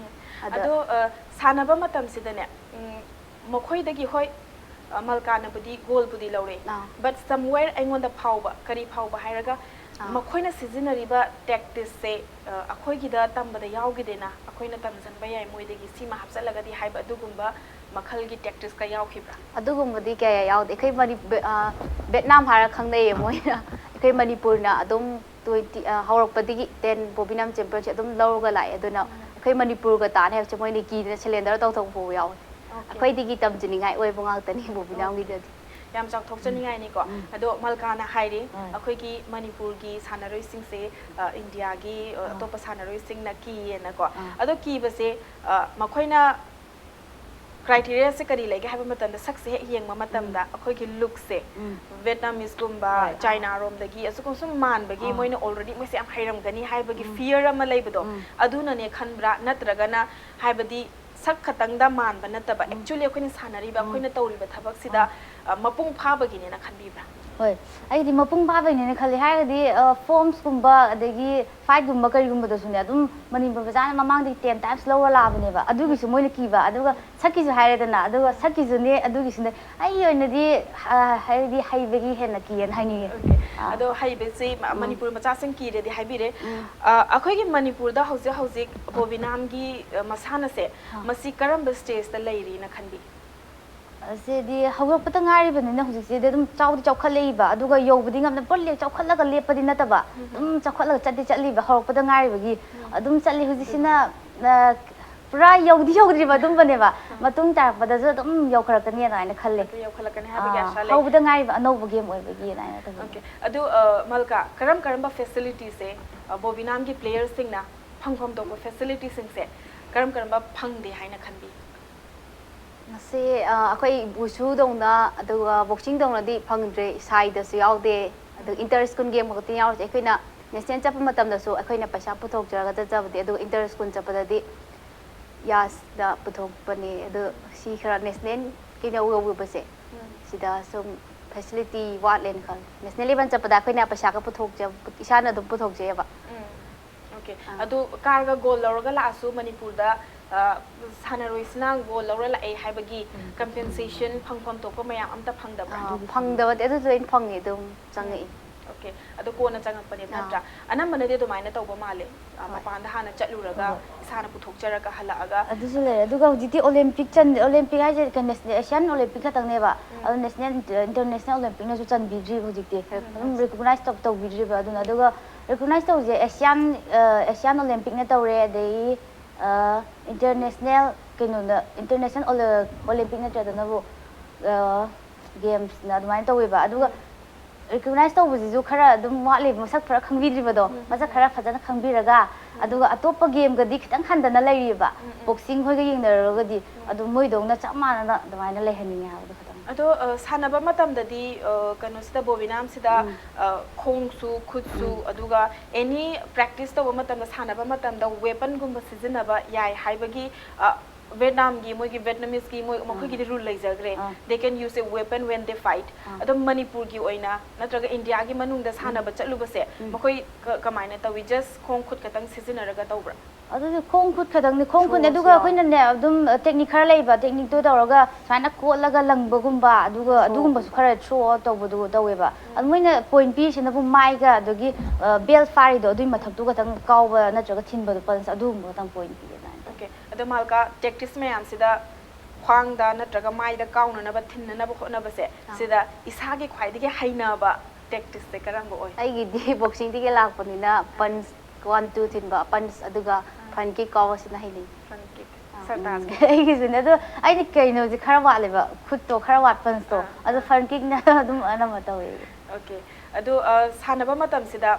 ꯑꯗꯣ ꯑꯗꯣ ꯑ, ꯁꯥꯟꯅꯕ ꯃꯇꯝꯁꯤꯗꯅꯦ, ꯎꯝ, ꯃꯈꯣꯏꯗꯒꯤ ꯍꯣꯏ, ꯑ, ꯃꯜꯀꯥꯅꯕꯨꯗꯤ ꯒꯣꯜꯕꯨꯗꯤ ꯂꯧꯔꯦ, ꯑꯥ꯫ But somewhere ꯑꯩꯉꯣꯟꯗ ꯐꯥꯎꯕ, ꯀꯔꯤ ꯐꯥꯎꯕ ꯍꯥꯏꯔꯒ ꯑꯥ꯫ ꯃꯈꯣꯏꯅ ꯁꯤꯖꯤꯟꯅꯔꯤꯕ ꯇꯦꯛꯇꯤꯛꯁꯁꯦ, ꯑ, ꯑꯩꯈꯣꯏꯒꯤꯗ ꯇꯝꯕꯗ ꯌꯥꯎꯈꯤꯗꯦꯅ, ꯑꯩꯈꯣꯏꯅ ꯇꯝꯖꯟꯕ ꯌꯥꯏ ꯃꯣꯏꯗꯒꯤ, ꯁꯤꯃ ꯍꯥꯞꯆꯜꯂꯒꯗꯤ ꯍꯥꯏꯕ ꯑꯗꯨꯒꯨꯝꯕ ꯃꯈꯜꯒꯤ ꯇꯦꯛꯇꯤꯛꯁꯀ ꯌꯥꯎꯈꯤꯕ꯭ꯔꯥ? ꯑꯗꯨꯒꯨꯝꯕꯗꯤ ꯀꯌꯥ ꯌꯥꯎꯗꯦ꯫ ꯑꯩꯈꯣꯏ ꯃꯅꯤ-, ꯕꯦ-, ꯑ, ꯚꯦꯠꯅꯥꯝ ꯍꯥꯏꯔ ꯈꯪꯅꯩꯌꯦ ꯃꯣꯏꯅ꯫ ꯑꯩꯈꯣꯏ ꯃꯅꯤꯄꯨꯔꯅ ꯑꯗꯨꯝ ꯇ꯭ꯋꯦꯟꯇꯤ, ꯑ, ꯍꯧꯔꯛꯄꯗꯒꯤ ꯇꯦꯟ ꯕꯣꯕꯤꯅꯥꯝ ꯆꯦꯝꯄꯤꯌꯟꯁꯦ ꯑꯗꯨꯝ ꯂꯧꯔꯒ ꯂꯥꯛꯑꯦ꯫ ꯑꯗꯨꯅ ꯑꯩꯈꯣꯏ ꯃꯅꯤꯄꯨꯔꯒ ꯇꯥꯅꯤ ꯍꯥꯏꯕꯁꯦ ꯃꯣꯏꯅ ꯀꯤꯗꯅ ꯁꯦꯂꯦꯟꯗꯔ ꯇꯧꯊꯣꯛꯄ ꯐꯥꯎꯕ ꯌꯥꯎꯋꯦ꯫ ꯑꯩꯈꯣꯏꯗꯒꯤ ꯇꯝꯖꯅꯤꯡꯉꯥꯏ ꯑꯣꯏꯕ ꯉꯥꯛꯇꯅꯤ ꯕꯣꯕꯤꯅꯥꯝꯒꯤꯗꯗꯤ꯫ ꯌꯥꯝ ꯆꯥꯎꯊꯣꯛꯆꯅꯤꯡꯉꯥꯏꯅꯤꯀꯣ꯫ ꯎꯝ. ꯑꯗꯣ ꯃꯜꯀꯥꯅ ꯍꯥꯏꯔꯤ, ꯎꯝ. ꯑꯩꯈꯣꯏꯒꯤ ꯃꯅꯤꯄꯨꯔꯒꯤ ꯁꯥꯟꯅꯔꯣꯏꯁꯤꯡꯁꯦ, ꯑ, ꯏꯟꯗꯤꯌꯥꯒꯤ, ꯑ, ꯑꯥ. ꯑꯇꯣꯞꯄ ꯁꯥꯟꯅꯔꯣꯏꯁꯤꯡꯅ ꯀꯤꯌꯦꯅꯀꯣ꯫ ꯑꯥ. ꯑꯗꯣ ꯀꯤꯕꯁꯦ, ꯑ, ꯃꯈꯣꯏꯅ ꯀ꯭ꯔꯥꯏꯇꯦꯔꯤꯌꯥꯁꯦ ꯀꯔꯤ ꯂꯩꯒꯦ ꯍꯥꯏꯕ ꯃꯇꯝꯗ, ꯁꯛꯁꯦ ꯍꯦꯛ ꯌꯦꯡꯕ ꯃꯇꯝꯗ ꯎꯝ. ꯑꯩꯈꯣꯏꯒꯤ ꯂꯨꯛꯁꯦ, ꯎꯝ. ꯚꯦꯠꯅꯥꯃꯤꯁꯀꯨꯝꯕ, ꯍꯣꯏ, ꯑꯥ. ꯆꯥꯏꯅꯥꯔꯣꯝꯗꯒꯤ ꯑꯁꯨꯒꯨꯝꯕ ꯁꯨꯝ ꯃꯥꯟꯕꯒꯤ, ꯑꯥ. ꯃꯣꯏꯅ ꯑꯣꯜꯔꯦꯗꯤ ꯃꯣꯏꯁꯦ ꯌꯥꯝ ꯍꯩꯔꯝꯒꯅꯤ ꯍꯥꯏꯕꯒꯤ ꯎꯝ. ꯐꯤꯌꯔ ꯑꯃ ꯂꯩꯕꯗꯣ, ꯎꯝ. ꯑꯗꯨꯅꯅꯦ ꯈꯟꯕ꯭ꯔꯥ? ꯅꯠꯇ꯭ꯔꯒꯅ ꯍꯥꯏꯕꯗꯤ ꯁꯛ ꯈꯛꯇꯪꯗ ꯃꯥꯟꯕ ꯅꯠꯇꯕ, ꯎꯝ. ꯑꯦꯛꯆꯨꯋꯦꯂꯤ ꯑꯩꯈꯣꯏꯅ ꯁꯥꯟꯅꯔꯤꯕ, ꯎꯝ. ꯑꯩꯈꯣꯏꯅ ꯇꯧꯔꯤꯕ ꯊꯕꯛꯁꯤꯗ, ꯎꯝ. ꯑ, ꯃꯄꯨꯡ ꯐꯥꯕꯒꯤꯅꯦꯅ ꯈꯟꯕꯤꯕ꯭ꯔꯥ? ꯍꯣꯏ, ꯑꯩꯗꯤ ꯃꯄꯨꯡ ꯐꯥꯕꯩꯅꯦꯅ ꯈꯜꯂꯤ꯫ ꯍꯥꯏꯔꯒꯗꯤ, ꯑ, ꯐꯣꯝꯁꯀꯨꯝꯕ ꯑꯗꯒꯤ ꯐꯥꯏꯠꯀꯨꯝꯕ ꯀꯔꯤꯒꯨꯝꯕꯗꯁꯨꯅꯦ, ꯑꯗꯨꯝ ꯃꯅꯤꯄꯨꯔ ꯃꯆꯥꯅ ꯃꯃꯥꯡꯗꯒꯤ ꯇꯦꯟ ꯇꯥꯏꯝꯁ ꯂꯧꯔ ꯂꯥꯛꯑꯕꯅꯦꯕ꯫ ꯑꯗꯨꯒꯤꯁꯨ ꯃꯣꯏꯅ ꯀꯤꯕ, ꯑꯗꯨꯒ ꯁꯛꯀꯤꯁꯨ ꯍꯥꯏꯔꯦꯗꯅ, ꯑꯗꯨꯒ ꯁꯛꯀꯤꯁꯨꯅꯦ, ꯑꯗꯨꯒꯤꯁꯨꯅꯦ꯫ ꯑꯩꯒꯤ ꯑꯣꯏꯅꯗꯤ, ꯑ, ꯍꯥꯏꯗꯤ ꯍꯩꯕꯒꯤ ꯍꯦꯟꯅ ꯀꯤꯌꯦꯅ ꯍꯥꯏꯅꯤꯡꯉꯦ꯫ Okay. ꯑꯥ. ꯑꯗꯣ ꯍꯩꯕꯁꯤ ꯃ-, ꯎꯝ. ꯃꯅꯤꯄꯨꯔ ꯃꯆꯥꯁꯤꯡ ꯀꯤꯔꯦꯗꯤ ꯍꯥꯏꯕꯤꯔꯦ꯫ ꯎꯝ. ꯑ, ꯑꯩꯈꯣꯏꯒꯤ ꯃꯅꯤꯄꯨꯔꯗ ꯍꯧꯖꯤꯛ ꯍꯧꯖꯤꯛ ꯕꯣꯕꯤꯅꯥꯝꯒꯤ, ꯑ, ꯃꯁꯥꯟꯅꯁꯦ, ꯑꯥ. ꯃꯁꯤ ꯀꯔꯝꯕ ꯁ꯭ꯇꯦꯖꯇ ꯂꯩꯔꯤꯅ ꯈꯟꯕꯤ? ꯑꯁꯤꯗꯤ ꯍꯧꯔꯛꯄꯗ ꯉꯥꯏꯔꯤꯕꯅꯤꯅ ꯍꯧꯖꯤꯛꯁꯤꯗꯤ ꯑꯗꯨꯝ ꯆꯥꯎꯗꯤ ꯆꯥꯎꯈꯠꯂꯛꯏꯕ, ꯑꯗꯨꯒ ꯌꯧꯕꯗꯤ ꯉꯝꯗꯅ ꯄꯨꯔꯥ ꯂꯦ-, ꯆꯥꯎꯈꯠꯂꯒ ꯂꯦꯞꯄꯗꯤ ꯅꯠꯇꯕ, ꯎꯝ. ꯑꯗꯨꯝ ꯆꯥꯎꯈꯠꯂꯒ ꯆꯠꯇꯤ ꯆꯠꯂꯤꯕ ꯍꯧꯔꯛꯄꯗ ꯉꯥꯏꯔꯤꯕꯒꯤ꯫ ꯎꯝ. ꯑꯗꯨꯝ ꯆꯠꯂꯤ ꯍꯧꯖꯤꯛꯁꯤꯅ, ꯑ, ꯄꯨꯔꯥ ꯌꯧꯗꯤ ꯌꯧꯗ꯭ꯔꯤꯕ ꯑꯗꯨꯝꯕꯅꯦꯕ, ꯃꯇꯨꯡ ꯇꯥꯔꯛꯄꯗꯁꯨ ꯑꯗꯨꯝ ꯌꯧꯈꯠꯂꯛꯀꯅꯤ ꯑꯗꯨꯃꯥꯏꯅ ꯈꯜꯂꯦ꯫ ꯑꯗꯨ ꯌꯧꯈꯠꯂꯛꯀꯅꯤ ꯍꯥꯏꯕꯒꯤ ꯑꯥ, ꯑꯥꯁꯥ ꯂꯩ꯫ ꯍꯧꯕꯗ ꯉꯥꯏꯔꯤꯕ ꯑꯅꯧꯕ ꯒꯦꯝ ꯑꯣꯏꯕꯒꯤ ꯑꯗꯨꯃꯥꯏꯅ ꯇꯧꯕꯅꯦ꯫ Okay. ꯑꯗꯨ, ꯑ, ꯃꯜꯀꯥ, ꯀꯔꯝ ꯀꯔꯝꯕ ꯐꯦꯁꯤꯂꯤꯇꯤꯁꯦ, ꯑ, ꯕꯣꯕꯤꯅꯥꯝꯒꯤ ꯄ꯭ꯂꯦꯌꯔꯁꯤꯡꯅ ꯐꯪꯐꯝ ꯊꯣꯛꯄ ꯐꯦꯁꯤꯂꯤꯇꯤꯁꯤꯡꯁꯦ ꯀꯔꯝ ꯀꯔꯝꯕ ꯐꯪꯗꯦ ꯍꯥꯏꯅ ꯈꯟꯕꯤ? ꯃꯁꯤ, ꯑ, ꯑꯩꯈꯣꯏ ꯋꯨꯁꯨꯗꯧꯅ ꯑꯗꯨꯒ ꯕꯣꯛꯁꯤꯡꯗꯧꯅꯗꯤ ꯐꯪꯗ꯭ꯔꯦ, ꯏꯁꯥꯏꯗꯁꯨ ꯌꯥꯎꯗꯦ, ꯑꯗꯨꯒ ꯏꯟꯇꯔ ꯁ꯭ꯀꯨꯜ ꯒꯦꯝ ꯈꯛꯇ ꯌꯥꯎꯔꯤꯁꯦ꯫ ꯑꯩꯈꯣꯏꯅ ꯅꯦꯁꯅꯦꯜ ꯆꯠꯄ ꯃꯇꯝꯗꯁꯨ ꯑꯩꯈꯣꯏꯅ ꯄꯩꯁꯥ ꯄꯨꯊꯣꯛꯆꯔꯒ ꯆꯠꯆꯕꯗꯤ, ꯑꯗꯨꯒ ꯏꯟꯇꯔ ꯁ꯭ꯀꯨꯜ ꯆꯠꯄꯗꯗꯤ ꯌꯥꯁꯇ ꯄꯨꯊꯣꯛꯄꯅꯦ꯫ ꯑꯗꯣ ꯁꯤ ꯈꯔ ꯅꯦꯁꯅꯦꯜ ꯀꯩꯅꯣ ꯌꯧꯕꯁꯦ, ꯁꯤꯗ ꯁꯨꯝ ꯐꯦꯁꯤꯂꯤꯇꯤ ꯋꯥꯠꯂꯦꯅ ꯈꯜꯂꯦ꯫ ꯅꯦꯁꯅꯦꯜ ꯂꯦꯚꯦꯜ ꯆꯠꯄꯗ ꯑꯩꯈꯣꯏꯅ ꯄꯩꯁꯥꯒ ꯄꯨꯊꯣꯛꯆ-, ꯏꯁꯥꯅ ꯑꯗꯨꯝ ꯄꯨꯊꯣꯛꯆꯩꯑꯕ꯫ ꯎꯝ. Okay. ꯑꯥ. ꯑꯗꯨ ꯀꯥꯔꯒ ꯒꯣꯜ ꯂꯧꯔꯒ ꯂꯥꯛꯑꯁꯨ ꯃꯅꯤꯄꯨꯔꯗ, ꯑ, ꯁꯥꯟꯅꯔꯣꯏꯁꯤꯅ ꯒꯣꯜ ꯂꯧꯔ ꯂꯥꯛꯑꯦ ꯍꯥꯏꯕꯒꯤ ꯎꯝ. ꯀꯝꯄꯦꯟꯁꯦꯁꯟ ꯐꯪꯐꯝ ꯊꯣꯛꯄ ꯃꯌꯥꯝ ꯑꯝꯇ ꯐꯪꯗꯕ꯭ꯔꯥ? ꯑꯥ, ꯐꯪꯗꯕꯗꯤ ꯑꯗꯨꯁꯨ ꯂꯣꯏꯅ ꯐꯪꯉꯤ, ꯑꯗꯨꯝ ꯆꯪꯉꯛꯏ꯫ Okay. ꯑꯗꯣ ꯀꯣꯟꯅ ꯆꯪꯉꯛꯄꯅꯦꯕ, ꯑꯥ. ꯅꯠꯇ꯭ꯔꯥ? ꯑꯅꯝꯕꯅꯗꯤ ꯑꯗꯨꯃꯥꯏꯅ ꯇꯧꯕ ꯃꯥꯜꯂꯦ, ꯑ, ꯍꯣꯏ. ꯃꯄꯥꯟꯗ ꯍꯥꯟꯅ ꯆꯠꯂꯨꯔꯒ ꯍꯣꯏ. ꯏꯁꯥꯅ ꯄꯨꯊꯣꯛꯆꯔꯒ ꯍꯜꯂꯛꯑꯒ꯫ ꯑꯗꯨꯁꯨ ꯂꯩꯔꯦ꯫ ꯑꯗꯨꯒ ꯍꯧꯖꯤꯛꯇꯤ ꯑꯣꯂꯦꯝꯄꯤꯛ ꯆꯟ-, ꯑꯣꯂꯦꯝꯄꯤꯛ ꯍꯥꯏꯁꯦ ꯀꯩꯅꯣ, ꯑꯦꯁꯤꯌꯥꯟ ꯑꯣꯂꯦꯝꯄꯤꯛ ꯈꯛꯇꯪꯅꯦꯕ꯫ ꯎꯝ. ꯑꯗꯣ ꯅꯦꯁꯅꯦꯜ, ꯏꯟꯇꯔꯅꯦꯁꯅꯦꯜ ꯑꯣꯂꯦꯝꯄꯤꯛꯅꯁꯨ ꯆꯟꯕꯤꯗ꯭ꯔꯤꯕ ꯍꯧꯖꯤꯛꯇꯤ꯫ ꯎꯝ. ꯑꯗꯨꯝ ꯔꯤꯀꯣꯒꯅꯥꯏꯁ ꯇꯧ-, ꯇꯧꯕꯤꯗ꯭ꯔꯤꯕ꯫ ꯑꯗꯨꯅ, ꯑꯗꯨꯒ ꯔꯤꯀꯣꯒꯅꯥꯏꯁ ꯇꯧꯕꯁꯦ ꯑꯦꯁꯤꯌꯥꯟ, ꯑ, ꯑꯦꯁꯤꯌꯥꯟ ꯑꯣꯂꯦꯝꯄꯤꯛꯅ ꯇꯧꯔꯦ, ꯑꯗꯒꯤ, ꯑ, ꯏꯟꯇꯔꯅꯦꯁꯅꯦꯜ ꯀꯩꯅꯣꯅ ꯏꯟꯇꯔꯅꯦꯁꯅꯦꯜ ꯑꯣꯂꯦꯝꯄꯤꯛ ꯅꯠꯇ꯭ꯔꯒꯅꯕꯨ ꯒꯦꯝꯁꯅ ꯑꯗꯨꯃꯥꯏꯅ ꯇꯧꯋꯦꯕ꯫ ꯑꯗꯨꯒ ꯔꯤꯀꯣꯛꯅꯥꯏꯁ ꯇꯧꯕꯁꯤꯁꯨ ꯈꯔ ꯑꯗꯨꯝ ꯋꯥꯠꯂꯤ, ꯃꯁꯛ ꯈꯔ ꯈꯪꯕꯤꯗ꯭ꯔꯤꯕꯗꯣ, ꯃꯁꯛ ꯈꯔ ꯐꯖꯅ ꯈꯪꯕꯤꯔꯒ, ꯑꯗꯨꯒ ꯑꯇꯣꯞꯄ ꯒꯦꯝꯒꯗꯤ ꯈꯤꯇꯪ ꯍꯟꯊꯅ ꯂꯩꯔꯤꯕ, ꯕꯣꯛꯁꯤꯡ ꯍꯣꯏꯒ ꯌꯦꯡꯅꯔꯨꯔꯒꯗꯤ꯫ ꯑꯗꯨ ꯃꯣꯏꯗꯧꯅ ꯆꯞ ꯃꯥꯟꯅꯅ ꯑꯗꯨꯃꯥꯏꯅ ꯂꯩꯍꯟꯅꯤꯡꯉꯦ ꯍꯥꯏꯕꯗꯣ ꯈꯇꯪ꯫ ꯑꯗꯣ ꯑ, ꯁꯥꯟꯅꯕ ꯃꯇꯝꯗꯗꯤ ꯑ, ꯀꯩꯅꯣꯁꯤꯗ ꯕꯣꯕꯤꯅꯥꯝꯁꯤꯗ ꯑ, ꯈꯣꯡꯁꯨ ꯈꯨꯠꯁꯨ ꯑꯗꯨꯒ ꯑꯦꯅꯤ ꯄ꯭ꯔꯦꯛꯇꯤꯁ ꯇꯧꯕ ꯃꯇꯝꯗ, ꯁꯥꯟꯅꯕ ꯃꯇꯝꯗ ꯋꯦꯄꯟꯒꯨꯝꯕ ꯁꯤꯖꯤꯟꯅꯕ ꯌꯥꯏ ꯍꯥꯏꯕꯒꯤ ꯑ, ꯚꯦꯠꯅꯥꯝꯒꯤ ꯃꯣꯏꯒꯤ ꯚꯦꯠꯅꯃꯤꯁꯀꯤ ꯃꯣꯏ ꯃꯈꯣꯏꯒꯤꯗꯤ ꯔꯨꯜ ꯂꯩꯖꯈ꯭ꯔꯦ꯫ Ah. They can use a weapon when they fight. Ah. ꯑꯗꯣ ꯃꯅꯤꯄꯨꯔꯒꯤ ꯑꯣꯏꯅ ꯅꯠꯇ꯭ꯔꯒ ꯏꯟꯗꯤꯌꯥꯒꯤ ꯃꯅꯨꯡꯗ ꯁꯥꯟꯅꯕ ꯆꯠꯂꯨꯕꯁꯦ ꯃꯈꯣꯏ ꯀ- ꯀꯃꯥꯏꯅ ꯇꯧꯏ? ꯖꯁ ꯈꯣꯡ ꯈꯨꯠ ꯈꯛꯇꯪ ꯁꯤꯖꯤꯟꯅꯔꯒ ꯇꯧꯕ꯭ꯔꯥ? ꯑꯗꯨꯗꯤ ꯈꯣꯡ ꯈꯨꯠ ꯈꯛꯇꯪꯅꯤ꯫ ꯈꯣꯡ ꯈꯨꯠꯅꯦ꯫ Throw-ꯁꯨ ꯑꯗꯨꯒ ꯌꯥꯎꯋꯦ꯫ ꯑꯩꯈꯣꯏꯅꯅꯦ ꯑꯗꯨꯝ ꯇꯦꯛꯅꯤꯛ ꯈꯔ ꯂꯩꯕ, ꯇꯦꯛꯅꯤꯛꯇꯣ ꯇꯧꯔꯒ ꯁꯨꯃꯥꯏꯅ ꯀꯣꯠꯂꯒ ꯂꯪꯕꯒꯨꯝꯕ, ꯑꯗꯨꯒ ꯑꯗꯨꯒꯨꯝꯕꯁꯨ ꯈꯔ ꯊ꯭ꯔꯣ ꯑꯥꯎꯠ ꯇꯧꯕꯗꯨ ꯇꯧꯋꯦꯕ꯫ ꯑꯗꯨ ꯃꯣꯏꯅ ꯄꯣꯏꯟ ꯄꯤꯔꯤꯁꯤꯅꯕꯨ ꯃꯥꯏꯒ ꯑꯗꯒꯤ ꯕꯦꯜ ꯐꯥꯔꯤꯗꯣ ꯑꯗꯨꯒꯤ ꯃꯊꯛꯇꯨ ꯈꯛꯇꯪ ꯀꯥꯎꯕ ꯅꯠꯇ꯭ꯔꯒ ꯊꯤꯟꯕꯗꯣ, ꯄꯜꯁ ꯑꯗꯨꯒꯨꯝꯕ ꯈꯛꯇꯪ ꯄꯣꯏꯟ ꯄꯤꯌꯦ ꯑꯗꯨꯃꯥꯏꯅ꯫ ꯑꯣꯀꯦ꯫ ꯑꯗꯣ ꯃꯥꯜꯀꯥ, ꯇꯦꯛꯇꯤꯁ ꯃꯌꯥꯝꯁꯤꯗ ꯈ꯭ꯋꯥꯡꯗ ꯅꯠꯇ꯭ꯔꯒ ꯃꯥꯏꯗ ꯀꯥꯎꯅꯅꯕ, ꯊꯤꯟꯅꯅꯕ ꯍꯣꯠꯅꯕꯁꯦ, ꯁꯤꯗ ꯏꯁꯥꯒꯤ ꯈ꯭ꯋꯥꯏꯗꯒꯤ ꯍꯩꯅꯕ ꯇꯦꯛꯇꯤꯁꯁꯦ ꯀꯔꯝꯕ ꯑꯣꯏ? ꯑꯩꯒꯤꯗꯤ ꯕꯣꯛꯁꯤꯡꯗꯒꯤ ꯂꯥꯛꯄꯅꯤꯅ ꯄꯟꯁ, ꯋꯥꯟ ꯇꯨ ꯊꯤꯟꯕ, ꯄꯟꯁ ꯑꯗꯨꯒ ꯐ꯭ꯔꯟ ꯀꯤꯛ ꯀꯥꯎꯕꯁꯤꯅ ꯍꯩꯅꯩ꯫ ꯐ꯭ꯔꯟ ꯀꯤꯛ꯫ ꯑꯥ, ꯁꯔꯇꯥꯖ꯫ ꯎꯝ꯫ ꯑꯩꯒꯤꯁꯨꯅꯦ꯫ ꯑꯗꯣ ꯑꯩꯗꯤ ꯀꯩꯅꯣꯁꯦ ꯈꯔ ꯋꯥꯠꯂꯦꯕ, ꯈꯨꯠꯇꯣ ꯈꯔ ꯋꯥꯠ, ꯄꯟꯁꯇꯣ꯫ ꯑꯥ, ꯑꯗꯣ ꯑꯥ꯫ ꯐ꯭ꯔꯟ ꯀꯤꯛꯅ ꯑꯗꯨꯝ ꯑꯅꯝꯕ ꯇꯧꯋꯦ ꯑꯩꯗꯤ꯫ ꯑꯣꯀꯦ꯫ ꯑꯗꯣ ꯑ, ꯁꯥꯟꯅꯕ ꯃꯇꯝꯁꯤꯗ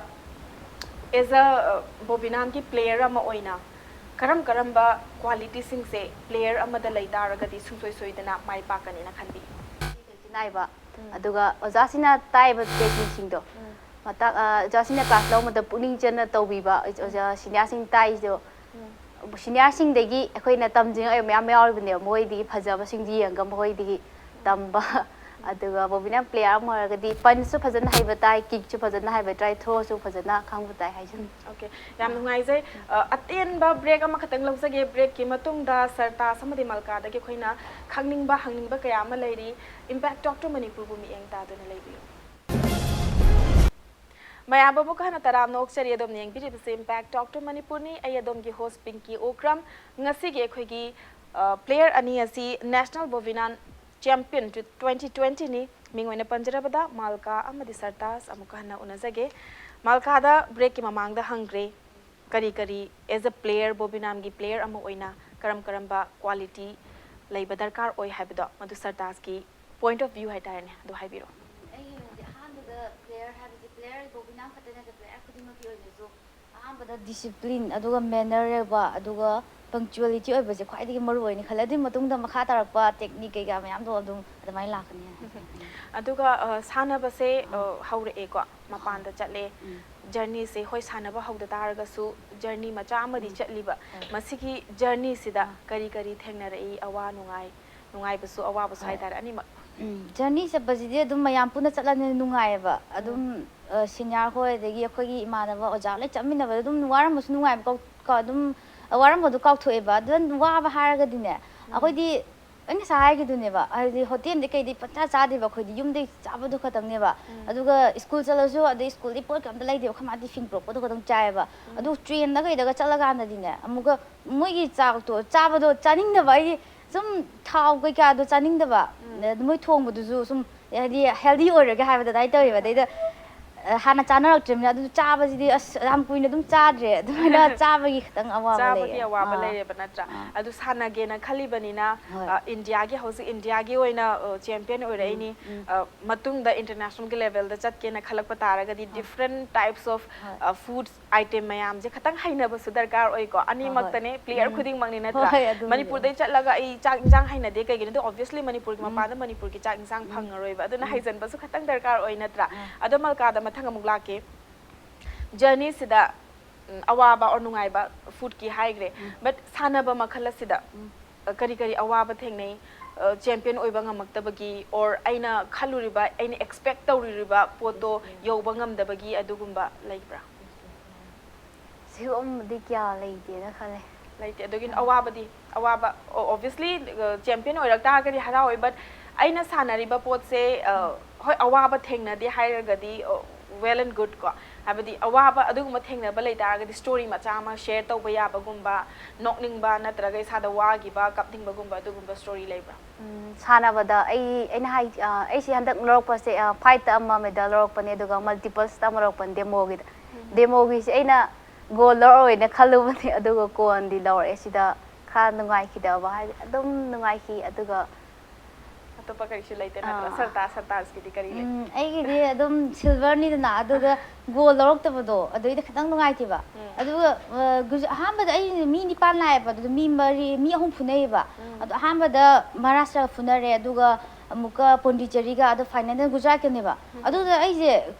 ꯑꯦꯖ ꯑ ꯕꯣꯕꯤꯅꯥꯝꯒꯤ ꯄ꯭ꯂꯦꯌꯔ ꯑꯃ ꯑꯣꯏꯅ ꯀꯔꯝ ꯀꯔꯝꯕ ꯀ꯭ꯋꯥꯂꯤꯇꯤꯁꯤꯡꯁꯦ ꯄ꯭ꯂꯦꯌꯔ ꯑꯃꯗ ꯂꯩ ꯇꯥꯔꯒꯗꯤ ꯁꯨꯡꯁꯣꯏ ꯁꯣꯏꯗꯅ ꯃꯥꯏ ꯄꯥꯛꯀꯅꯤꯅ ꯈꯟꯕꯤ? ꯅꯥꯏꯕ꯫ ꯑꯗꯨꯒ ꯑꯣꯖꯥꯁꯤꯡꯅ ꯇꯥꯛꯏꯕ ꯇꯦꯛꯅꯤꯛꯁꯤꯡꯗꯣ, ꯃꯇꯥꯡ, ꯑ, ꯑꯣꯖꯥꯁꯤꯡꯅ ꯀ꯭ꯂꯥꯁ ꯂꯧꯕꯗ ꯄꯨꯛꯅꯤꯡ ꯆꯪꯅ ꯇꯧꯕꯤꯕ, ꯑꯣꯖꯥ ꯁꯤꯅꯤꯌꯥꯔꯁꯤꯡ ꯇꯥꯛꯏꯁꯤꯗꯣ, ꯁꯤꯅꯤꯌꯥꯔꯁꯤꯡꯗꯒꯤ ꯑꯩꯈꯣꯏꯅ ꯇꯝꯖꯅꯤꯡꯉꯥꯏ ꯃꯌꯥꯝ ꯌꯥꯎꯔꯤꯕꯅꯦꯕ꯫ ꯃꯈꯣꯏꯗꯒꯤ ꯐꯖꯕꯁꯤꯡꯗꯨ ꯌꯦꯡꯉꯒ ꯃꯈꯣꯏꯗꯒꯤ ꯇꯝꯕ꯫ ꯑꯗꯨꯒ ꯕꯣꯕꯤꯅ ꯄ꯭ꯂꯦꯌꯔ ꯑꯃ ꯑꯣꯏꯔꯒꯗꯤ ꯄꯟꯁꯁꯨ ꯐꯖꯅ ꯍꯩꯕ ꯇꯥꯏ, ꯀꯤꯛꯁꯨ ꯐꯖꯅ ꯍꯩꯕ ꯇꯥꯏ, ꯊ꯭ꯔꯣꯁꯨ ꯐꯖꯅ ꯈꯪꯕ ꯇꯥꯏ ꯍꯥꯏꯖꯅꯤꯡꯉꯤ꯫ ꯑꯣꯀꯦ, ꯌꯥꯝ ꯅꯨꯡꯉꯥꯏꯖꯩ꯫ ꯑ, ꯑꯇꯦꯟꯕ ꯕ꯭ꯔꯦꯛ ꯑꯃꯈꯛꯇꯪ ꯂꯧꯖꯒꯦ꯫ ꯕ꯭ꯔꯦꯛꯀꯤ ꯃꯇꯨꯡꯗ ꯁꯔꯇꯥꯖ ꯑꯃꯗꯤ ꯃꯜꯀꯥꯗꯒꯤ ꯑꯩꯈꯣꯏꯅ ꯈꯪꯅꯤꯡꯕ, ꯍꯪꯅꯤꯡꯕ ꯀꯌꯥ ꯑꯃ ꯂꯩꯔꯤ꯫ Impact Talk to ꯃꯅꯤꯄꯨꯔꯕꯨ ꯃꯤꯠꯌꯦꯡ ꯇꯥꯗꯨꯅ ꯂꯩꯕꯤꯌꯨ꯫ ꯃꯌꯥꯝꯕꯨ ꯑꯃꯨꯛ ꯍꯟꯅ ꯇꯔꯥꯝꯅ ꯑꯣꯛꯆꯔꯤ꯫ ꯑꯗꯣꯝꯅ ꯌꯦꯡꯕꯤꯔꯤꯕꯁꯤ Impact Talk to ꯃꯅꯤꯄꯨꯔꯅꯤ꯫ ꯑꯩ ꯑꯗꯣꯝꯒꯤ host ꯄꯤꯡꯀꯤ ꯑꯣꯀ꯭ꯔꯝ꯫ ꯉꯁꯤꯒꯤ ꯑꯩꯈꯣꯏꯒꯤ, ꯑ, ꯄ꯭ꯂꯦꯌꯔ ꯑꯅꯤ ꯑꯁꯤ ꯅꯦꯁꯅꯦꯜ ꯕꯣꯕꯤꯅꯥꯟ ꯆꯦꯝꯄꯤꯌꯟ ꯇ꯭ꯋꯦꯟꯇꯤ ꯇ꯭ꯋꯦꯟꯇꯤꯅꯤ꯫ ꯃꯤꯡ ꯑꯣꯏꯅ ꯄꯟꯖꯔꯕꯗ ꯃꯥꯜꯀꯥ ꯑꯃꯗꯤ ꯁꯔꯇꯥꯖ ꯑꯃꯨꯛꯀ ꯍꯟꯅ ꯎꯅꯖꯒꯦ꯫ ꯃꯥꯜꯀꯥꯗ ꯕ꯭ꯔꯦꯛꯀꯤ ꯃꯃꯥꯡꯗ ꯍꯪꯈ꯭ꯔꯦ, ꯀꯔꯤ ꯀꯔꯤ as a player, ꯕꯣꯕꯤꯅꯥꯝꯒꯤ ꯄ꯭ꯂꯦꯌꯔ ꯑꯃ ꯑꯣꯏꯅ ꯀꯔꯝ ꯀꯔꯝꯕ quality ꯂꯩꯕ ꯗꯔꯀꯥꯔ ꯑꯣꯏ ꯍꯥꯏꯕꯗꯣ, ꯃꯗꯨ ꯁꯔꯇꯥꯖꯀꯤ point of view ꯍꯥꯏꯇꯥꯔꯦꯅꯦ, ꯑꯗꯨ ꯍꯥꯏꯕꯤꯔꯣ꯫ ꯑꯩꯒꯤ ꯑꯣꯏꯅꯗꯤ ꯑꯍꯥꯟꯕꯗ player ꯍꯥꯏꯕꯁꯦ player ꯕꯣꯕꯤꯅꯥ ꯈꯛꯇ ꯅꯠꯇꯦ, player ꯈꯨꯗꯤꯡꯃꯛꯀꯤ ꯑꯣꯏꯅꯁꯨ ꯑꯍꯥꯟꯕꯗ discipline, ꯑꯗꯨꯒ manner ꯌꯥꯎꯕ, ꯑꯗꯨꯒ punctuality ꯑꯣꯏꯕꯁꯦ ꯈ꯭ꯋꯥꯏꯗꯒꯤ ꯃꯔꯨ ꯑꯣꯏꯅ ꯈꯜꯂꯦ꯫ ꯑꯗꯨꯒꯤ ꯃꯇꯨꯡꯗ ꯃꯈꯥ ꯇꯥꯔꯛꯄ technique ꯀꯩꯀꯥ ꯃꯌꯥꯝꯗꯣ ꯑꯗꯨꯝ ꯑꯗꯨꯃꯥꯏꯅ ꯂꯥꯛꯀꯅꯤ ꯍꯥꯏꯅ ꯈꯜꯂꯦ꯫ ꯑꯗꯨꯒ ꯑ, ꯁꯥꯟꯅꯕꯁꯦ ꯑ, ꯍꯧꯔꯛꯑꯦꯀꯣ, ꯃꯄꯥꯟꯗ ꯆꯠꯂꯦ, journey ꯁꯦ, ꯍꯣꯏ, ꯁꯥꯟꯅꯕ ꯍꯧꯗ ꯇꯥꯔꯒꯁꯨ journey ꯃꯆꯥ ꯑꯃꯗꯤ ꯆꯠꯂꯤꯕ꯫ ꯃꯁꯤꯒꯤ journey ꯁꯤꯗ ꯀꯔꯤ ꯀꯔꯤ ꯊꯦꯡꯅꯔꯛꯏ? ꯑꯋꯥ ꯅꯨꯡꯉꯥꯏ, ꯅꯨꯡꯉꯥꯏꯕꯁꯨ ꯑꯋꯥꯕꯁꯨ ꯍꯥꯏꯇꯥꯔꯦ, ꯑꯅꯤꯃꯛ꯫ ꯎꯝ, journey ꯆꯠꯄꯁꯤꯗꯤ ꯑꯗꯨꯝ ꯃꯌꯥꯝ ꯄꯨꯟꯅ ꯆꯠꯂꯕꯅꯤꯅ ꯅꯨꯡꯉꯥꯏꯌꯦꯕ꯫ ꯑꯗꯨꯝ senior ꯍꯣꯏ, ꯑꯗꯒꯤ ꯑꯩꯈꯣꯏꯒꯤ ꯏꯃꯥꯟꯅꯕ ꯑꯣꯖꯥ ꯂꯣꯏ ꯆꯠꯃꯤꯟꯅꯕꯗ ꯑꯗꯨꯝ ꯋꯥꯔꯝꯕꯁꯨ ꯅꯨꯡꯉꯥꯏꯕ ꯀꯥꯎ-, ꯀꯥꯎ-, ꯑꯗꯨꯝ ꯋꯥꯔꯝꯕꯗꯣ ꯀꯥꯎꯊꯣꯛꯑꯦꯕ꯫ ꯑꯗꯨꯅ ꯋꯥꯕ ꯍꯥꯏꯔꯒꯗꯤꯅꯦ, ꯑꯩꯈꯣꯏꯗꯤ ꯑꯩ ꯉꯁꯥꯏ ꯍꯥꯏꯈꯤꯗꯨꯅꯦꯕ, ꯍꯥꯏꯗꯤ ꯍꯣꯇꯦꯜꯗꯤ ꯀꯩꯗꯤ ꯄꯪꯆꯥ ꯆꯥꯗꯦꯕ, ꯑꯩꯈꯣꯏꯗꯤ ꯌꯨꯝꯗꯒꯤ ꯆꯥꯕꯗꯣ ꯈꯛꯇꯪꯅꯦꯕ꯫ ꯑꯗꯨꯒ ꯁ꯭ꯀꯨꯜ ꯆꯠꯂꯁꯨ ꯑꯗꯩ ꯁ꯭ꯀꯨꯜꯗꯤ ꯄꯣꯠ ꯀꯩꯝꯇ ꯂꯩꯗꯦꯕ, ꯑꯩꯈꯣꯏ ꯃꯥ ꯇꯤꯐꯤꯟ ꯄꯨꯔꯛꯄꯗꯣ ꯈꯛꯇꯪ ꯆꯥꯏꯌꯦꯕ꯫ ꯑꯗꯨ ꯇ꯭ꯔꯦꯟꯗ ꯀꯩꯗꯒ ꯆꯠꯂꯀꯥꯟꯗꯗꯤꯅꯦ, ꯑꯃꯨꯛꯀ ꯃꯣꯏꯒꯤ ꯆꯥꯛꯇꯣ ꯆꯥꯕꯗꯣ ꯆꯥꯅꯤꯡꯗꯕ, ꯑꯩꯗꯤ ꯁꯨꯝ ꯊꯥꯎ ꯀꯩꯀꯥꯗꯣ ꯆꯥꯅꯤꯡꯗꯕ꯫ ꯃꯣꯏ ꯊꯣꯡꯕꯗꯨꯁꯨ ꯁꯨꯝ ꯍꯥꯏꯗꯤ healthy ꯑꯣꯏꯔꯒꯦ ꯍꯥꯏꯕꯗ ꯑꯗꯨꯃꯥꯏꯅ ꯇꯧꯋꯦꯕ꯫ ꯑꯗꯩꯗ ꯑ, ꯍꯥꯟꯅ ꯆꯥꯅꯔꯛꯇ꯭ꯔꯤꯕꯅꯤꯅ ꯑꯗꯨ ꯆꯥꯕꯁꯤꯗꯤ ꯑꯁ ꯌꯥꯝ ꯀꯨꯏꯅ ꯑꯗꯨꯝ ꯆꯥꯗ꯭ꯔꯦ꯫ ꯑꯗꯨꯃꯥꯏꯅ ꯆꯥꯕꯒꯤ ꯈꯤꯇꯪ ꯑꯋꯥꯕ ꯆꯥꯕꯒꯤ ꯂꯩꯌꯦ꯫ ꯑꯋꯥꯕ ꯑꯥ, ꯂꯩꯔꯦꯕ ꯅꯠꯇ꯭ꯔꯥ? ꯑꯥ꯫ ꯑꯗꯨ ꯁꯥꯟꯅꯒꯦꯅ ꯈꯜꯂꯤꯕꯅꯤꯅ, ꯍꯣꯏ꯫ ꯑ, ꯏꯟꯗꯤꯌꯥꯒꯤ, ꯍꯧꯖꯤꯛ ꯏꯟꯗꯤꯌꯥꯒꯤ ꯑꯣꯏꯅ, ꯑ, ꯆꯦꯝꯄꯤꯌꯟ ꯑꯣꯏꯔꯛꯏꯅꯤ꯫ ꯎꯝ꯫ ꯑ, ꯃꯇꯨꯡꯗ international ꯒꯤ level ꯗ ꯆꯠꯀꯦꯅ ꯈꯜꯂꯛꯄ ꯇꯥꯔꯒꯗꯤ different types of, ꯍꯣꯏ꯫ ꯑ, food item ꯃꯌꯥꯝꯁꯦ ꯈꯇꯪ ꯍꯩꯅꯕꯁꯨ ꯗꯔꯀꯥꯔ ꯑꯣꯏꯀꯣ꯫ ꯑꯅꯤꯃꯛꯇꯅꯦ, player ꯎꯝ꯫ ꯈꯨꯗꯤꯡꯃꯛꯅꯤ ꯅꯠꯇ꯭ꯔꯥ? ꯍꯣꯏ, ꯑꯗꯨꯕꯨꯗꯤ꯫ ꯃꯅꯤꯄꯨꯔꯗꯩ ꯆꯠꯂꯒ ꯑꯩ ꯆꯥꯛ ꯏꯟꯁꯥꯡ ꯍꯩꯅꯗꯦ, ꯀꯩꯒꯤꯅꯣꯗꯤ obviously ꯃꯅꯤꯄꯨꯔꯒꯤ ꯎꯝ꯫ ꯃꯄꯥꯟꯗ ꯃꯅꯤꯄꯨꯔꯒꯤ ꯆꯥꯛ ꯏꯟꯁꯥꯡ ꯎꯝ꯫ ꯐꯪꯉꯔꯣꯏꯕ꯫ ꯑꯗꯨꯅ ꯎꯝ꯫ ꯍꯩꯖꯟꯕꯁꯨ ꯈꯇꯪ ꯗꯔꯀꯥꯔ ꯑꯣꯏ ꯅꯠꯇ꯭ꯔꯥ? ꯑꯥ꯫ ꯑꯗꯣ ꯃꯜꯀꯥꯗ ꯃꯊꯪ ꯑꯃꯨꯛ ꯂꯥꯛꯀꯦ꯫ Journey ꯁꯤꯗ, ꯎꯝ, ꯑꯋꯥꯕ or ꯅꯨꯡꯉꯥꯏꯕ food ꯀꯤ ꯍꯥꯏꯈ꯭ꯔꯦ꯫ ꯎꯝ꯫ But ꯁꯥꯟꯅꯕ ꯃꯈꯜ ꯑꯁꯤꯗ, ꯎꯝ꯫ ꯑ, ꯀꯔꯤ ꯀꯔꯤ ꯑꯋꯥꯕ ꯊꯦꯡꯅꯩ? ꯑ, champion ꯑꯣꯏꯕ ꯉꯝꯃꯛꯇꯕꯒꯤ or ꯑꯩꯅ ꯈꯜꯂꯨꯔꯤꯕ, ꯑꯩꯅ expect ꯇꯧꯔꯨꯔꯤꯕ ꯄꯣꯠꯇꯣ ꯌꯧꯕ ꯉꯝꯗꯕꯒꯤ ꯑꯗꯨꯒꯨꯝꯕ ꯂꯩꯕ꯭ꯔꯥ? ꯁꯤꯒꯨꯝꯕꯗꯤ ꯀꯌꯥ ꯂꯩꯇꯦꯅ ꯈꯜꯂꯦ꯫ ꯂꯩꯇꯦ꯫ ꯑꯗꯨꯒꯤ ꯑꯋꯥꯕꯗꯤ, ꯑꯋꯥꯕ, o-, obviously, ꯑ, champion ꯑꯣꯏꯔꯛ ꯇꯥꯔꯒꯗꯤ ꯍꯔꯥꯎꯋꯦ, but ꯑꯩꯅ ꯁꯥꯟꯅꯔꯤꯕ ꯄꯣꯠꯁꯦ, ꯑ, ꯍꯣꯏ, ꯑꯋꯥꯕ ꯊꯦꯡꯅꯗꯦ ꯍꯥꯏꯔꯒꯗꯤ, ꯑ, well and good ꯀꯣ꯫ ꯍꯥꯏꯕꯗꯤ ꯑꯋꯥꯕ ꯑꯗꯨꯒꯨꯝꯕ ꯊꯦꯡꯅꯕ ꯂꯩ ꯇꯥꯔꯒꯗꯤ story ꯃꯆꯥ ꯑꯃ share ꯇꯧꯕ ꯌꯥꯕꯒꯨꯝꯕ, ꯅꯣꯛꯅꯤꯡꯕ ꯅꯠꯇ꯭ꯔꯒ ꯏꯁꯥꯗ ꯋꯥꯈꯤꯕ, ꯀꯞꯅꯤꯡꯕꯒꯨꯝꯕ ꯑꯗꯨꯒꯨꯝꯕ story ꯂꯩꯕ꯭ꯔꯥ? ꯎꯝ, ꯁꯥꯟꯅꯕꯗ ꯑꯩ, ꯑꯩꯅ ꯍꯥꯏ-, ꯑ, ꯑꯩꯁꯦ ꯍꯟꯗꯛ ꯂꯧꯔꯛꯄꯁꯦ, ꯑ, fight ꯇ ꯑꯃ medal ꯂꯧꯔꯛꯄꯅꯦ, ꯑꯗꯨꯒ multiples ꯇ ꯑꯃ ꯂꯧꯔꯛꯄꯅꯦ, demo ꯒꯤꯗ꯫ Demo ꯒꯤꯁꯦ ꯑꯩꯅ gold ꯂꯧꯔꯛꯑꯣꯏꯅ ꯈꯜꯂꯨꯕꯅꯦ, ꯑꯗꯨꯒ ꯀꯣꯟꯗꯤ ꯂꯧꯔꯛꯑꯦ꯫ ꯁꯤꯗ ꯈꯔ ꯅꯨꯡꯉꯥꯏꯈꯤꯗꯕ ꯍꯥꯏꯗꯤ ꯑꯗꯨꯝ ꯅꯨꯡꯉꯥꯏꯈꯤ꯫ ꯑꯗꯨꯒ ꯑꯇꯣꯞꯄ ꯀꯔꯤꯁꯨ ꯂꯩꯇꯦ ꯅꯠꯇ꯭ꯔꯥ? ꯑꯥ꯫ ꯁꯔꯇꯥꯖ, ꯁꯔꯇꯥꯖꯀꯤꯗꯤ ꯀꯔꯤ ꯂꯩ? ꯎꯝ, ꯑꯩꯒꯤꯗꯤ ꯑꯗꯨꯝ ꯁꯤꯜꯚꯔꯅꯤꯗꯅ, ꯑꯗꯨꯗ ꯒꯣꯜ ꯂꯧꯔꯛꯇꯕꯗꯣ ꯑꯗꯨꯏꯗꯤ ꯈꯤꯇꯪ ꯅꯨꯡꯉꯥꯏꯇꯦꯕ꯫ ꯎꯝ꯫ ꯑꯗꯨꯒ ꯑ, ꯒꯨꯖ- ꯑꯍꯥꯟꯕꯗ ꯑꯩ ꯃꯤ ꯅꯤꯄꯥꯟ ꯂꯥꯛꯑꯦꯕ, ꯑꯗꯨꯗ ꯃꯤ ꯃꯔꯤ, ꯃꯤ ꯑꯍꯨꯝ ꯐꯨꯅꯩꯌꯦꯕ꯫ ꯎꯝ꯫ ꯑꯗꯣ ꯑꯍꯥꯟꯕꯗ ꯃꯍꯥꯔꯥꯁꯇ꯭ꯔꯒ ꯐꯨꯅꯔꯦ, ꯑꯗꯨꯒ ꯑꯃꯨꯛꯀ ꯄꯣꯟꯗꯤꯆꯦꯔꯤꯒ, ꯑꯗꯣ ꯐꯥꯏꯅꯦꯜꯗ ꯒꯨꯖꯔꯥꯠꯀꯅꯦꯕ꯫ ꯎꯝ꯫ ꯑꯗꯨꯗ ꯑꯩꯁꯦ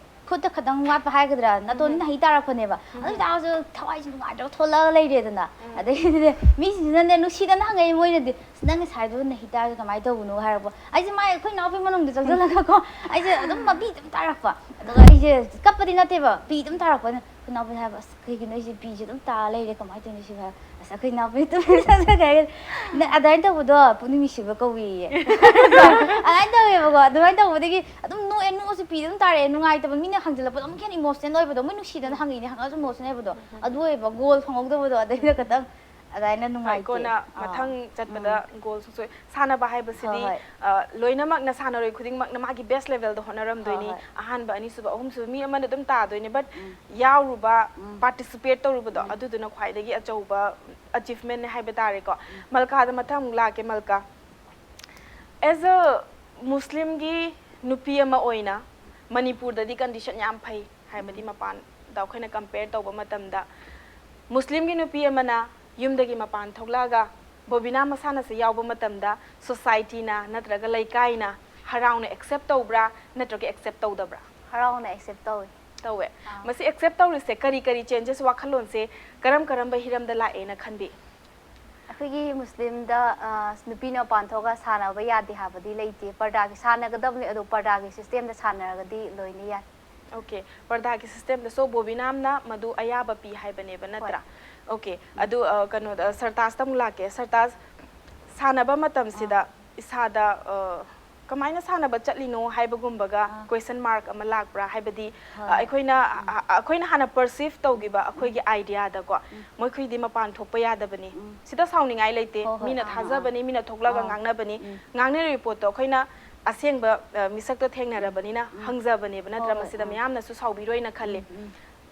ꯈꯨꯠꯇ ꯈꯤꯇꯪ ꯋꯥꯠꯄ ꯍꯥꯏꯒꯗ꯭ꯔꯥ, ꯅꯥꯇꯣꯟꯗꯤ ꯎꯝ꯫ ꯅꯥꯍꯤ ꯇꯥꯔꯛꯄꯅꯦꯕ꯫ ꯎꯝ꯫ ꯑꯗꯨ ꯑꯣꯏꯇꯥꯔꯁꯨ ꯊꯋꯥꯏꯁꯦ ꯅꯨꯡꯉꯥꯏꯇ꯭ꯔꯒ ꯊꯣꯛꯂꯛꯑꯒ ꯂꯩꯔꯦꯗꯅ꯫ ꯎꯝ꯫ ꯑꯗꯒꯤꯗꯤ ꯃꯤꯁꯤꯡꯁꯤꯅꯅꯦ ꯅꯨꯡꯁꯤꯗꯅ ꯍꯪꯉꯛꯏ ꯃꯣꯏꯅꯗꯤ, "ꯑꯁ, ꯅꯪ ꯉꯁꯥꯏꯗꯣ ꯅꯥꯍꯤ ꯇꯥꯔꯤꯗꯣ ꯀꯃꯥꯏꯅ ꯇꯧꯕꯅꯣ?" ꯍꯥꯏꯔꯛꯄ꯫ ꯑꯩꯁꯦ ꯃꯥꯏ ꯑꯩꯈꯣꯏ ꯏꯅꯥꯎꯄꯤ ꯃꯅꯨꯡꯗ ꯆꯪꯁꯤꯜꯂꯒꯀꯣ, ꯑꯩꯁꯦ ꯑꯗꯨꯝ ꯃꯄꯤ ꯑꯗꯨꯝ ꯇꯥꯔꯛꯄ꯫ ꯑꯗꯨꯒ ꯑꯩꯁꯦ ꯀꯞꯄꯗꯤ ꯅꯠꯇꯦꯕ, ꯄꯤ ꯑꯗꯨꯝ ꯇꯥꯔꯛꯄ꯫ ꯑꯩꯈꯣꯏ ꯏꯅꯥꯎꯄꯤꯅ ꯍꯥꯏꯕ, "ꯑꯁ, ꯀꯩꯒꯤꯅꯣ ꯑꯩꯁꯦ ꯄꯤꯁꯦ ꯑꯗꯨꯝ ꯇꯥꯔ ꯂꯩꯔꯦ, ꯀꯃꯥꯏꯅ ꯇꯧꯔꯤꯅꯣ ꯁꯤꯕꯨ?" ꯍꯥꯏꯕ꯫ "ꯑꯁ, ꯑꯩꯈꯣꯏ ꯏꯅꯥꯎꯄꯤ ꯇꯨꯃꯤꯟ ꯆꯠꯈ꯭ꯔꯦ ꯍꯥꯏꯔꯒ, ꯅ-, ꯑꯗꯨꯃꯥꯏꯅ ꯇꯧꯕꯗꯣ ꯄꯨꯛꯅꯤꯡ ꯅꯨꯡꯁꯤꯕ ꯀꯧꯏꯌꯦ꯫" ꯑꯗꯨꯃꯥꯏꯅ ꯇꯧꯋꯦꯕꯀꯣ꯫ ꯑꯗꯨꯃꯥꯏꯅ ꯇꯧꯕꯗꯒꯤ ꯑꯗꯨꯝ ꯅꯣꯛꯑꯦ, ꯅꯣꯛꯑꯁꯨ ꯄꯤ ꯑꯗꯨꯝ ꯇꯥꯔꯛꯑꯦ꯫ ꯅꯨꯡꯉꯥꯏꯇꯕ, ꯃꯤꯅ ꯍꯪꯖꯤꯜꯂꯛꯄꯗꯣ ꯑꯃꯨꯛꯀ ꯍꯦꯟꯅ ꯏꯃꯣꯁꯅꯦꯜ ꯑꯣꯏꯕꯗꯣ꯫ ꯃꯣꯏ ꯅꯨꯡꯁꯤꯗꯅ ꯍꯪꯉꯤꯅꯦ, ꯍꯪꯉꯛꯑꯁꯨ ꯏꯃꯣꯁꯅꯦꯜ ꯑꯣꯏꯕꯗꯣ꯫ ꯑꯗꯨ ꯑꯣꯏꯌꯦꯕ, ꯒꯣꯜ ꯐꯪꯍꯧꯗꯕꯗꯣ ꯑꯗꯩꯗ ꯈꯇꯪ ꯑꯗꯨꯃꯥꯏꯅ ꯍꯣꯏ, ꯅꯨꯡꯉꯥꯏꯇꯦ꯫ ꯀꯣꯟꯅ ꯑꯥ꯫ ꯃꯊꯪ ꯆꯠꯄꯗ ꯎꯝ꯫ ꯒꯣꯜ ꯁꯨꯡꯁꯣꯏ꯫ ꯁꯥꯟꯅꯕ ꯍꯥꯏꯕꯁꯤꯗꯤ, ꯍꯣꯏ, ꯍꯣꯏ꯫ ꯑ, ꯂꯣꯏꯅꯃꯛꯅ, ꯁꯥꯟꯅꯔꯣꯏ ꯈꯨꯗꯤꯡꯃꯛꯅ ꯃꯥꯒꯤ ꯕꯦꯁ ꯂꯦꯚꯦꯜꯗ ꯍꯣꯠꯅꯔꯝꯗꯣꯏꯅꯤ꯫ ꯍꯣꯏ, ꯍꯣꯏ꯫ ꯑꯍꯥꯟꯕ, ꯑꯅꯤꯁꯨꯕ, ꯑꯍꯨꯝꯁꯨꯕ ꯃꯤ ꯑꯃꯅ ꯑꯗꯨꯝ ꯇꯥꯗꯣꯏꯅꯤ꯫ But um. ꯌꯥꯎꯔꯨꯕ, ꯎꯝ꯫ ꯄꯥꯔꯇꯤꯁꯤꯄꯦꯠ ꯇꯧꯔꯨꯕꯗꯣ, ꯎꯝ꯫ ꯑꯗꯨꯗꯨꯅ ꯈ꯭ꯋꯥꯏꯗꯒꯤ ꯑꯆꯧꯕ ꯑꯆꯤꯚꯃꯦꯟꯅꯦ ꯍꯥꯏꯕ ꯇꯥꯔꯦꯀꯣ꯫ ꯃꯜꯀꯥꯗ ꯃꯊꯪ ꯑꯃꯨꯛ ꯂꯥꯛꯀꯦ, ꯃꯜꯀꯥ꯫ ꯑꯦꯁ ꯑ ꯃꯨꯁꯂꯤꯝꯒꯤ ꯅꯨꯄꯤ ꯑꯃ ꯑꯣꯏꯅ ꯃꯅꯤꯄꯨꯔꯗꯗꯤ ꯀꯟꯗꯤꯁꯟ ꯌꯥꯝ ꯐꯩ, ꯍꯥꯏꯕꯗꯤ ꯃꯄꯥꯟꯗ ꯑꯩꯈꯣꯏꯅ ꯀꯝꯄꯦꯌꯔ ꯇꯧꯕ ꯃꯇꯝꯗ ꯃꯨꯁꯂꯤꯝꯒꯤ ꯅꯨꯄꯤ ꯑꯃꯅ ꯌꯨꯝꯗꯒꯤ ꯃꯄꯥꯟ ꯊꯣꯛꯂꯛꯑꯒ ꯕꯣꯕꯤꯅꯥ ꯃꯁꯥꯟꯅꯁꯦ ꯌꯥꯎꯕ ꯃꯇꯝꯗ ꯁꯣꯁꯥꯏꯇꯤꯅ ꯅꯠꯇ꯭ꯔꯒ ꯂꯩꯀꯥꯏꯅ ꯍꯔꯥꯎꯅ ꯑꯦꯛꯁꯦꯞ ꯇꯧꯕ꯭ꯔꯥ ꯅꯠꯇ꯭ꯔꯒ ꯑꯦꯛꯁꯦꯞ ꯇꯧꯗꯕ꯭ꯔꯥ? ꯍꯔꯥꯎꯅ ꯑꯦꯛꯁꯦꯞ ꯇꯧꯋꯤ꯫ ꯇꯧꯋꯦ꯫ ꯑꯥ꯫ ꯃꯁꯤ ꯑꯦꯛꯁꯦꯞ ꯇꯧꯔꯤꯁꯦ ꯀꯔꯤ ꯀꯔꯤ ꯆꯦꯟꯖꯦꯁ, ꯋꯥꯈꯜꯂꯣꯟꯁꯦ ꯀꯔꯝ ꯀꯔꯝꯕ ꯍꯤꯔꯝꯗ ꯂꯥꯛꯑꯦꯅ ꯈꯟꯕꯤ? ꯑꯩꯈꯣꯏꯒꯤ ꯃꯨꯁꯂꯤꯝꯗ, ꯑ, ꯅꯨꯄꯤꯅ ꯃꯄꯥꯟ ꯊꯣꯛꯑꯒ ꯁꯥꯟꯅꯕ ꯌꯥꯗꯦ ꯍꯥꯏꯕꯗꯤ ꯂꯩꯇꯦ꯫ ꯄꯔꯗꯥꯒꯤ ꯁꯥꯟꯅꯒꯗꯕꯅꯤ, ꯑꯗꯣ ꯄꯔꯗꯥꯒꯤ ꯁꯤꯁꯇꯦꯝꯗ ꯁꯥꯟꯅꯔꯒꯗꯤ ꯂꯣꯏꯅ ꯌꯥꯏ꯫ ꯑꯣꯀꯦ, ꯄꯔꯗꯥꯒꯤ ꯁꯤꯁꯇꯦꯝꯗ꯫ ꯁꯣ ꯕꯣꯕꯤꯅꯥꯝꯅ ꯃꯗꯨ ꯑꯌꯥꯕ ꯄꯤ ꯍꯥꯏꯕꯅꯦꯕ, ꯍꯣꯏ꯫ ꯅꯠꯇ꯭ꯔꯥ? ꯑꯣꯀꯦ, ꯑꯗꯨ, ꯑ, ꯀꯩꯅꯣꯗ, ꯁꯔꯇꯥꯖꯇ ꯑꯃꯨꯛ ꯂꯥꯛꯀꯦ꯫ ꯁꯔꯇꯥꯖ, ꯁꯥꯟꯅꯕ ꯃꯇꯝꯁꯤꯗ ꯏꯁꯥꯗ, ꯑ, ꯀꯃꯥꯏꯅ ꯁꯥꯟꯅꯕ ꯆꯠꯂꯤꯅꯣ ꯍꯥꯏꯕꯒꯨꯝꯕꯒ ꯑꯥ꯫ ꯀ꯭ꯋꯦꯁꯟ ꯃꯥꯔꯛ ꯑꯃ ꯂꯥꯛꯄ꯭ꯔꯥ? ꯍꯥꯏꯕꯗꯤ, ꯑ, ꯍꯣꯏ꯫ ꯑꯩꯈꯣꯏꯅ, ꯑ, ꯑ, ꯑꯩꯈꯣꯏꯅ ꯍꯥꯟꯅ ꯄꯔꯁꯤꯞ ꯇꯧꯈꯤꯕ ꯑꯩꯈꯣꯏꯒꯤ ꯑꯥꯏꯗꯤꯌꯥꯗꯀꯣ, ꯃꯈꯣꯏꯗꯤ ꯃꯄꯥꯟ ꯊꯣꯛꯄ ꯌꯥꯗꯕꯅꯤ꯫ ꯎꯝ꯫ ꯁꯤꯗ ꯁꯥꯎꯅꯤꯡꯉꯥꯏ ꯂꯩꯇꯦ꯫ ꯍꯣꯏ, ꯍꯣꯏ, ꯃꯤꯅ ꯑꯥ, ꯑꯥ, ꯊꯥꯖꯕꯅꯤ, ꯃꯤꯅ ꯊꯣꯛꯂꯛꯑꯒ ꯑꯥ꯫ ꯉꯥꯡꯅꯕꯅꯤ꯫ ꯎꯝ꯫ ꯉꯥꯡꯅꯔꯤꯕ ꯄꯣꯠꯇꯣ ꯑꯩꯈꯣꯏꯅ ꯑꯁꯦꯡꯕ, ꯑ, ꯃꯤꯁꯛꯇꯣ ꯊꯦꯡꯅꯔꯕꯅꯤꯅ ꯍꯪꯖꯕꯅꯦꯕ, ꯅꯠꯇ꯭ꯔꯥ? ꯍꯣꯏ, ꯃꯁꯤꯗ ꯑꯥ꯫ ꯃꯌꯥꯝꯅꯁꯨ ꯁꯥꯎꯕꯤꯔꯣꯏꯅ ꯈꯜꯂꯤ꯫ ꯎꯝ, ꯎꯝ꯫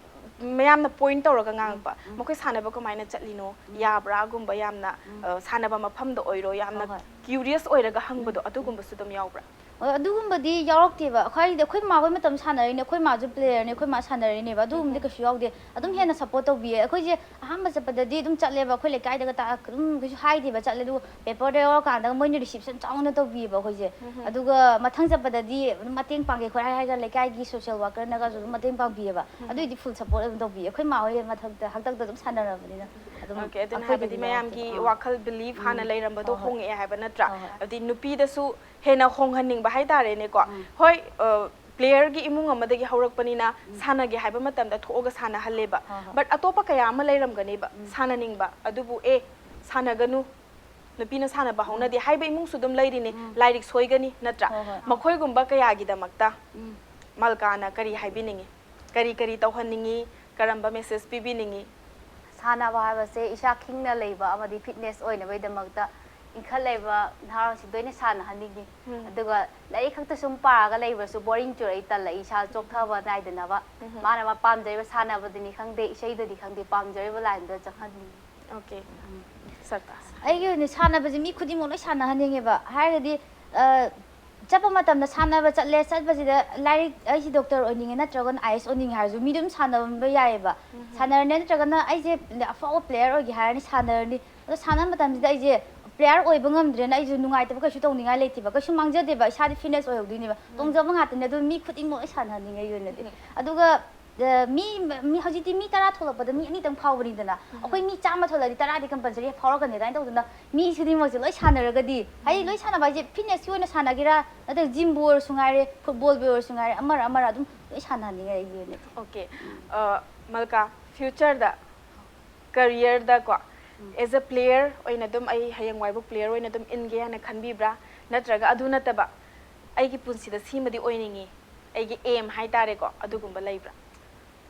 ꯃꯌꯥꯝꯅ ꯄꯣꯏꯟ ꯇꯧꯔꯒ ꯉꯥꯡꯉꯛꯄ, ꯃꯈꯣꯏ ꯁꯥꯟꯅꯕ ꯀꯃꯥꯏꯅ ꯆꯠꯂꯤꯅꯣ, ꯌꯥꯕ꯭ꯔꯥꯒꯨꯝꯕ, ꯌꯥꯝꯅ ꯑ, ꯁꯥꯟꯅꯕ ꯃꯐꯝꯗ ꯑꯣꯏꯔꯣ, ꯌꯥꯝꯅ ꯍꯣꯏ, ꯍꯣꯏ. ꯀ꯭ꯌꯨꯔꯤꯌꯁ ꯑꯣꯏꯔꯒ ꯍꯪꯕꯗꯣ, ꯑꯗꯨꯒꯨꯝꯕꯁꯨ ꯑꯗꯨꯝ ꯌꯥꯎꯕ꯭ꯔꯥ? ꯍꯣꯏ, ꯑꯗꯨꯒꯨꯝꯕꯗꯤ ꯌꯥꯎꯔꯛꯇꯦꯕ꯫ ꯍꯥꯏꯗꯤ ꯑꯩꯈꯣꯏ ꯃꯥ ꯍꯣꯏ ꯃꯇꯝ ꯁꯥꯟꯅꯔꯤꯅꯦ, ꯑꯩꯈꯣꯏ ꯃꯥꯁꯨ ꯄ꯭ꯂꯦꯌꯔꯅꯦ, ꯑꯩꯈꯣꯏ ꯃꯥ ꯁꯥꯟꯅꯔꯤꯅꯦꯕ, ꯑꯗꯨꯒꯨꯝꯕꯗꯤ ꯀꯩꯁꯨ ꯌꯥꯎꯗꯦ꯫ ꯑꯗꯨꯝ ꯍꯦꯟꯅ ꯁꯞꯄꯣꯔꯠ ꯇꯧꯕꯤꯌꯦ꯫ ꯑꯩꯈꯣꯏꯁꯦ ꯑꯍꯥꯟꯕ ꯆꯠꯄꯗꯗꯤ ꯑꯗꯨꯝ ꯆꯠꯂꯦꯕ, ꯑꯩꯈꯣꯏ ꯂꯩꯀꯥꯏꯗꯒ ꯇꯥ-, ꯑꯗꯨꯝ ꯀꯩꯁꯨ ꯍꯥꯏꯗꯦꯕ, ꯆꯠꯂꯦ꯫ ꯑꯗꯨꯒ ꯄꯦꯄꯔꯗ ꯌꯥꯎꯔꯀꯥꯟꯗꯒ ꯃꯣꯏꯅ ꯔꯤꯁꯤꯞꯁꯟ ꯆꯥꯎꯅ ꯇꯧꯕꯤꯌꯦꯕ ꯑꯩꯈꯣꯏꯁꯦ꯫ ꯑꯗꯨꯒ ꯃꯊꯪ ꯆꯠꯄꯗꯗꯤ ꯑꯗꯨꯝ ꯃꯇꯦꯡ ꯄꯥꯡꯒꯦ ꯈꯣꯠꯀꯦ ꯍꯥꯏꯔꯒ ꯂꯩꯀꯥꯏꯒꯤ ꯁꯣꯁꯤꯌꯦꯜ ꯋꯥꯔꯀꯔꯅꯒꯁꯨ ꯑꯗꯨꯝ ꯃꯇꯦꯡ ꯄꯥꯡꯕꯤꯌꯦꯕ꯫ ꯑꯗꯨꯏꯗꯤ ꯐꯨꯜ ꯁꯞꯄꯣꯔꯠ ꯑꯗꯨꯝ ꯇꯧꯕꯤꯌꯦ꯫ ꯑꯩꯈꯣꯏ ꯃꯥ ꯍꯣꯏ ꯃꯊꯛꯇ, ꯍꯥꯛꯇꯛꯇ ꯑꯗꯨꯝ ꯁꯥꯟꯅꯔꯕꯅꯤꯅ ꯑꯗꯨꯝ ꯑꯣꯀꯦ, ꯑꯗꯨꯅ ꯑꯩꯈꯣꯏꯗꯗꯤ ꯍꯥꯏꯕꯗꯤ ꯃꯌꯥꯝꯒꯤ ꯌꯥꯎꯔꯛꯇꯦ꯫ ꯑꯥ꯫ ꯋꯥꯈꯜ ꯕꯤꯂꯤꯐ ꯍꯥꯟꯅ ꯎꯝ꯫ ꯂꯩꯔꯝꯕꯗꯣ ꯍꯣꯏ, ꯍꯣꯏ꯫ ꯍꯣꯡꯉꯛꯑꯦ ꯍꯥꯏꯕ ꯅꯠꯇ꯭ꯔꯥ? ꯍꯣꯏ, ꯍꯣꯏ꯫ ꯍꯥꯏꯕꯗꯤ ꯅꯨꯄꯤꯗꯁꯨ ꯍꯦꯟꯅ ꯍꯣꯡꯍꯟꯅꯤꯡꯕ ꯍꯥꯏꯇꯥꯔꯦꯅꯦꯀꯣ꯫ ꯎꯝ꯫ ꯍꯣꯏ, ꯄ꯭ꯂꯦꯌꯔꯒꯤ ꯏꯃꯨꯡ ꯑꯃꯗꯒꯤ ꯍꯧꯔꯛꯄꯅꯤꯅ ꯁꯥꯟꯅꯒꯦ ꯍꯥꯏꯕ ꯃꯇꯝꯗ ꯊꯣꯛꯑꯒ ꯁꯥꯟꯅꯍꯜꯂꯦꯕ꯫ ꯍꯣꯏ, ꯍꯣꯏ꯫ ꯕꯠ ꯑꯇꯣꯞꯄ ꯀꯌꯥ ꯑꯃ ꯂꯩꯔꯝꯒꯅꯦꯕ ꯎꯝ꯫ ꯁꯥꯟꯅꯅꯤꯡꯕ, ꯑꯗꯨꯕꯨ ꯑꯦ, ꯁꯥꯟꯅꯒꯅꯨ, ꯅꯨꯄꯤꯅ ꯁꯥꯟꯅꯕ ꯍꯧꯅꯗꯦ ꯍꯥꯏꯕ ꯏꯃꯨꯡꯁꯨ ꯑꯗꯨꯝ ꯂꯩꯔꯤꯅꯦ, ꯎꯝ꯫ ꯂꯥꯏꯔꯤꯛ ꯁꯣꯏꯒꯅꯤ ꯅꯠꯇ꯭ꯔꯥ? ꯍꯣꯏ, ꯍꯣꯏ꯫ ꯃꯈꯣꯏꯒꯨꯝꯕ ꯀꯌꯥꯒꯤꯗꯃꯛꯇ ꯎꯝ꯫ ꯃꯜꯀꯥꯅ ꯀꯔꯤ ꯍꯥꯏꯕꯤꯅꯤꯡꯉꯤ? ꯀꯔꯤ ꯀꯔꯤ ꯇꯧꯍꯟꯅꯤꯡꯉꯤ? ꯀꯔꯝꯕ ꯃꯦꯁꯦꯖ ꯄꯤꯕꯤꯅꯤꯡꯉꯤ? ꯁꯥꯟꯅꯕ ꯍꯥꯏꯕꯁꯦ ꯏꯁꯥ ꯈꯤꯡꯅ ꯂꯩꯕ ꯑꯃꯗꯤ ꯐꯤꯠꯅꯦꯁ ꯑꯣꯏꯅꯕꯒꯤꯗꯃꯛꯇ ꯏꯟꯈꯠꯂꯛꯏꯕ ꯅꯍꯥꯔꯣꯜꯁꯤꯡꯗ ꯑꯣꯏꯅ ꯁꯥꯟꯅꯍꯟꯅꯤꯡꯉꯤ꯫ ꯎꯝ꯫ ꯑꯗꯨꯒ ꯂꯥꯏꯔꯤꯛ ꯈꯛꯇ ꯁꯨꯝ ꯄꯥꯔꯒ ꯂꯩꯕꯁꯨ ꯕꯣꯔꯤꯡ ꯆꯨꯔꯛꯏ, ꯇꯜꯂꯛꯏ, ꯏꯁꯥ ꯆꯣꯛꯊꯕ ꯅꯥꯏꯗꯅꯕ꯫ ꯎꯝ꯫ ꯃꯥꯅ ꯃꯥ ꯄꯥꯝꯖꯔꯤꯕ ꯁꯥꯟꯅꯕꯗꯅꯤ ꯈꯪꯗꯦ, ꯏꯁꯩꯗꯅꯤ ꯈꯪꯗꯦ, ꯄꯥꯝꯖꯔꯤꯕ ꯂꯥꯏꯟꯗꯨꯗ ꯆꯪꯍꯟꯅꯤꯡꯉꯤ꯫ ꯑꯣꯀꯦ꯫ ꯁꯔꯇꯥꯁ꯫ ꯑꯩꯒꯤ ꯑꯣꯏꯅ ꯁꯥꯟꯅꯕꯁꯦ ꯃꯤ ꯈꯨꯗꯤꯡꯃꯛ ꯂꯣꯏ ꯁꯥꯟꯅꯍꯟꯅꯤꯡꯉꯦꯕ꯫ ꯍꯥꯏꯔꯒꯗꯤ, ꯑ, ꯆꯠꯄ ꯃꯇꯝꯗ ꯁꯥꯟꯅꯕ ꯆꯠꯂꯦ, ꯆꯠꯄꯁꯤꯗ ꯂꯥꯏꯔꯤꯛ, ꯑꯩꯁꯤ ꯗꯣꯛꯇꯔ ꯑꯣꯏꯅꯤꯡꯉꯦ ꯅꯠꯇ꯭ꯔꯒꯅ ꯑꯥꯏ ꯑꯦꯁ ꯑꯣꯏꯅꯤꯡꯉꯦ ꯍꯥꯏꯔꯁꯨ ꯃꯤ ꯑꯗꯨꯝ ꯁꯥꯟꯅꯕ ꯌꯥꯏꯑꯕ꯫ ꯁꯥꯟꯅꯔꯅꯤ ꯅꯠꯇ꯭ꯔꯒꯅ ꯑꯩꯁꯦ ꯑꯐꯥꯎꯕ ꯄ꯭ꯂꯦꯌꯔ ꯑꯣꯏꯒꯦ ꯍꯥꯏꯔꯅꯤ, ꯁꯥꯟꯅꯔꯅꯤ꯫ ꯑꯗꯣ ꯁꯥꯟꯅꯕ ꯃꯇꯝꯁꯤꯗ ꯑꯩꯁꯦ ꯄ꯭ꯂꯦꯌꯔ ꯑꯣꯏꯕ ꯉꯝꯗ꯭ꯔꯦꯅ ꯑꯩꯁꯨ ꯅꯨꯡꯉꯥꯏꯇꯕ ꯀꯩꯁꯨ ꯇꯧꯅꯤꯡꯉꯥꯏ ꯂꯩꯇꯦꯕ, ꯀꯩꯁꯨ ꯃꯥꯡꯖꯗꯦꯕ, ꯏꯁꯥꯗꯤ ꯐꯤꯠꯅꯦꯁ ꯑꯣꯏꯍꯧꯗꯣꯏꯅꯦꯕ꯫ ꯇꯣꯡꯖꯕ ꯉꯥꯛꯇꯅꯦ꯫ ꯑꯗꯣ ꯃꯤ ꯈꯨꯗꯤꯡꯃꯛ ꯂꯣꯏ ꯁꯥꯟꯅꯍꯟꯅꯤꯡꯉꯦ ꯑꯩꯒꯤ ꯑꯣꯏꯅꯗꯤ꯫ ꯑꯗꯨꯒ ꯑ, ꯃꯤ, ꯃꯤ ꯍꯧꯖꯤꯛꯇꯤ ꯃꯤ ꯇꯔꯥ ꯊꯣꯛꯂꯛꯄꯗ ꯃꯤ ꯑꯅꯤꯇꯪ ꯐꯥꯎꯕꯅꯤꯗꯅ꯫ ꯑꯩꯈꯣꯏ ꯃꯤ ꯆꯥꯝꯃ ꯊꯣꯛꯂꯛꯑꯗꯤ ꯇꯔꯥꯗꯤ ꯀꯝꯄꯜꯁꯔꯤ ꯐꯥꯎꯔꯛꯀꯅꯤ꯫ ꯑꯗꯨꯃꯥꯏꯅ ꯇꯧꯗꯅ ꯃꯤ ꯈꯨꯗꯤꯡꯃꯛꯁꯦ ꯂꯣꯏ ꯁꯥꯟꯅꯔꯒꯗꯤ, ꯍꯥꯏꯗꯤ ꯂꯣꯏ ꯁꯥꯟꯅꯕ ꯍꯥꯏꯁꯦ ꯐꯤꯠꯅꯦꯁꯀꯤ ꯑꯣꯏꯅ ꯁꯥꯟꯅꯒꯦꯔꯥ, ꯅꯠꯇ꯭ꯔꯒ ꯖꯤꯝꯕꯨ ꯑꯣꯏꯔꯁꯨ ꯉꯥꯏꯔꯦ, ꯐꯨꯠꯕꯣꯜꯕꯨ ꯑꯣꯏꯔꯁꯨ ꯉꯥꯏꯔꯦ, ꯑꯃꯔ ꯑꯃꯔ ꯑꯗꯨꯝ ꯂꯣꯏ ꯁꯥꯟꯅꯍꯟꯅꯤꯡꯉꯦ ꯑꯩꯒꯤ ꯑꯣꯏꯅꯗꯤ꯫ ꯑꯣꯀꯦ꯫ ꯑ, ꯃꯜꯀꯥ, ꯐ꯭ꯌꯨꯆꯔꯗ ꯀꯔꯤꯌꯔꯗꯀꯣ, ꯑꯦꯖ ꯑ ꯄ꯭ꯂꯦꯌꯔ ꯑꯣꯏꯅ ꯑꯗꯨꯝ, ꯑꯩ ꯍꯌꯦꯡꯋꯥꯏꯕꯨ ꯄ꯭ꯂꯦꯌꯔ ꯑꯣꯏꯅ ꯑꯗꯨꯝ ꯏꯟꯒꯦ ꯍꯥꯏꯅ ꯈꯟꯕꯤꯕ꯭ꯔꯥ? ꯅꯠꯇ꯭ꯔꯒ ꯑꯗꯨ ꯅꯠꯇꯕ ꯑꯩꯒꯤ ꯄꯨꯟꯁꯤꯗ ꯁꯤꯃꯗꯤ ꯑꯣꯏꯅꯤꯡꯉꯤ, ꯑꯩꯒꯤ ꯑꯦꯝ ꯍꯥꯏꯇꯥꯔꯦꯀꯣ, ꯑꯗꯨꯒꯨꯝꯕ ꯂꯩꯕ꯭ꯔꯥ?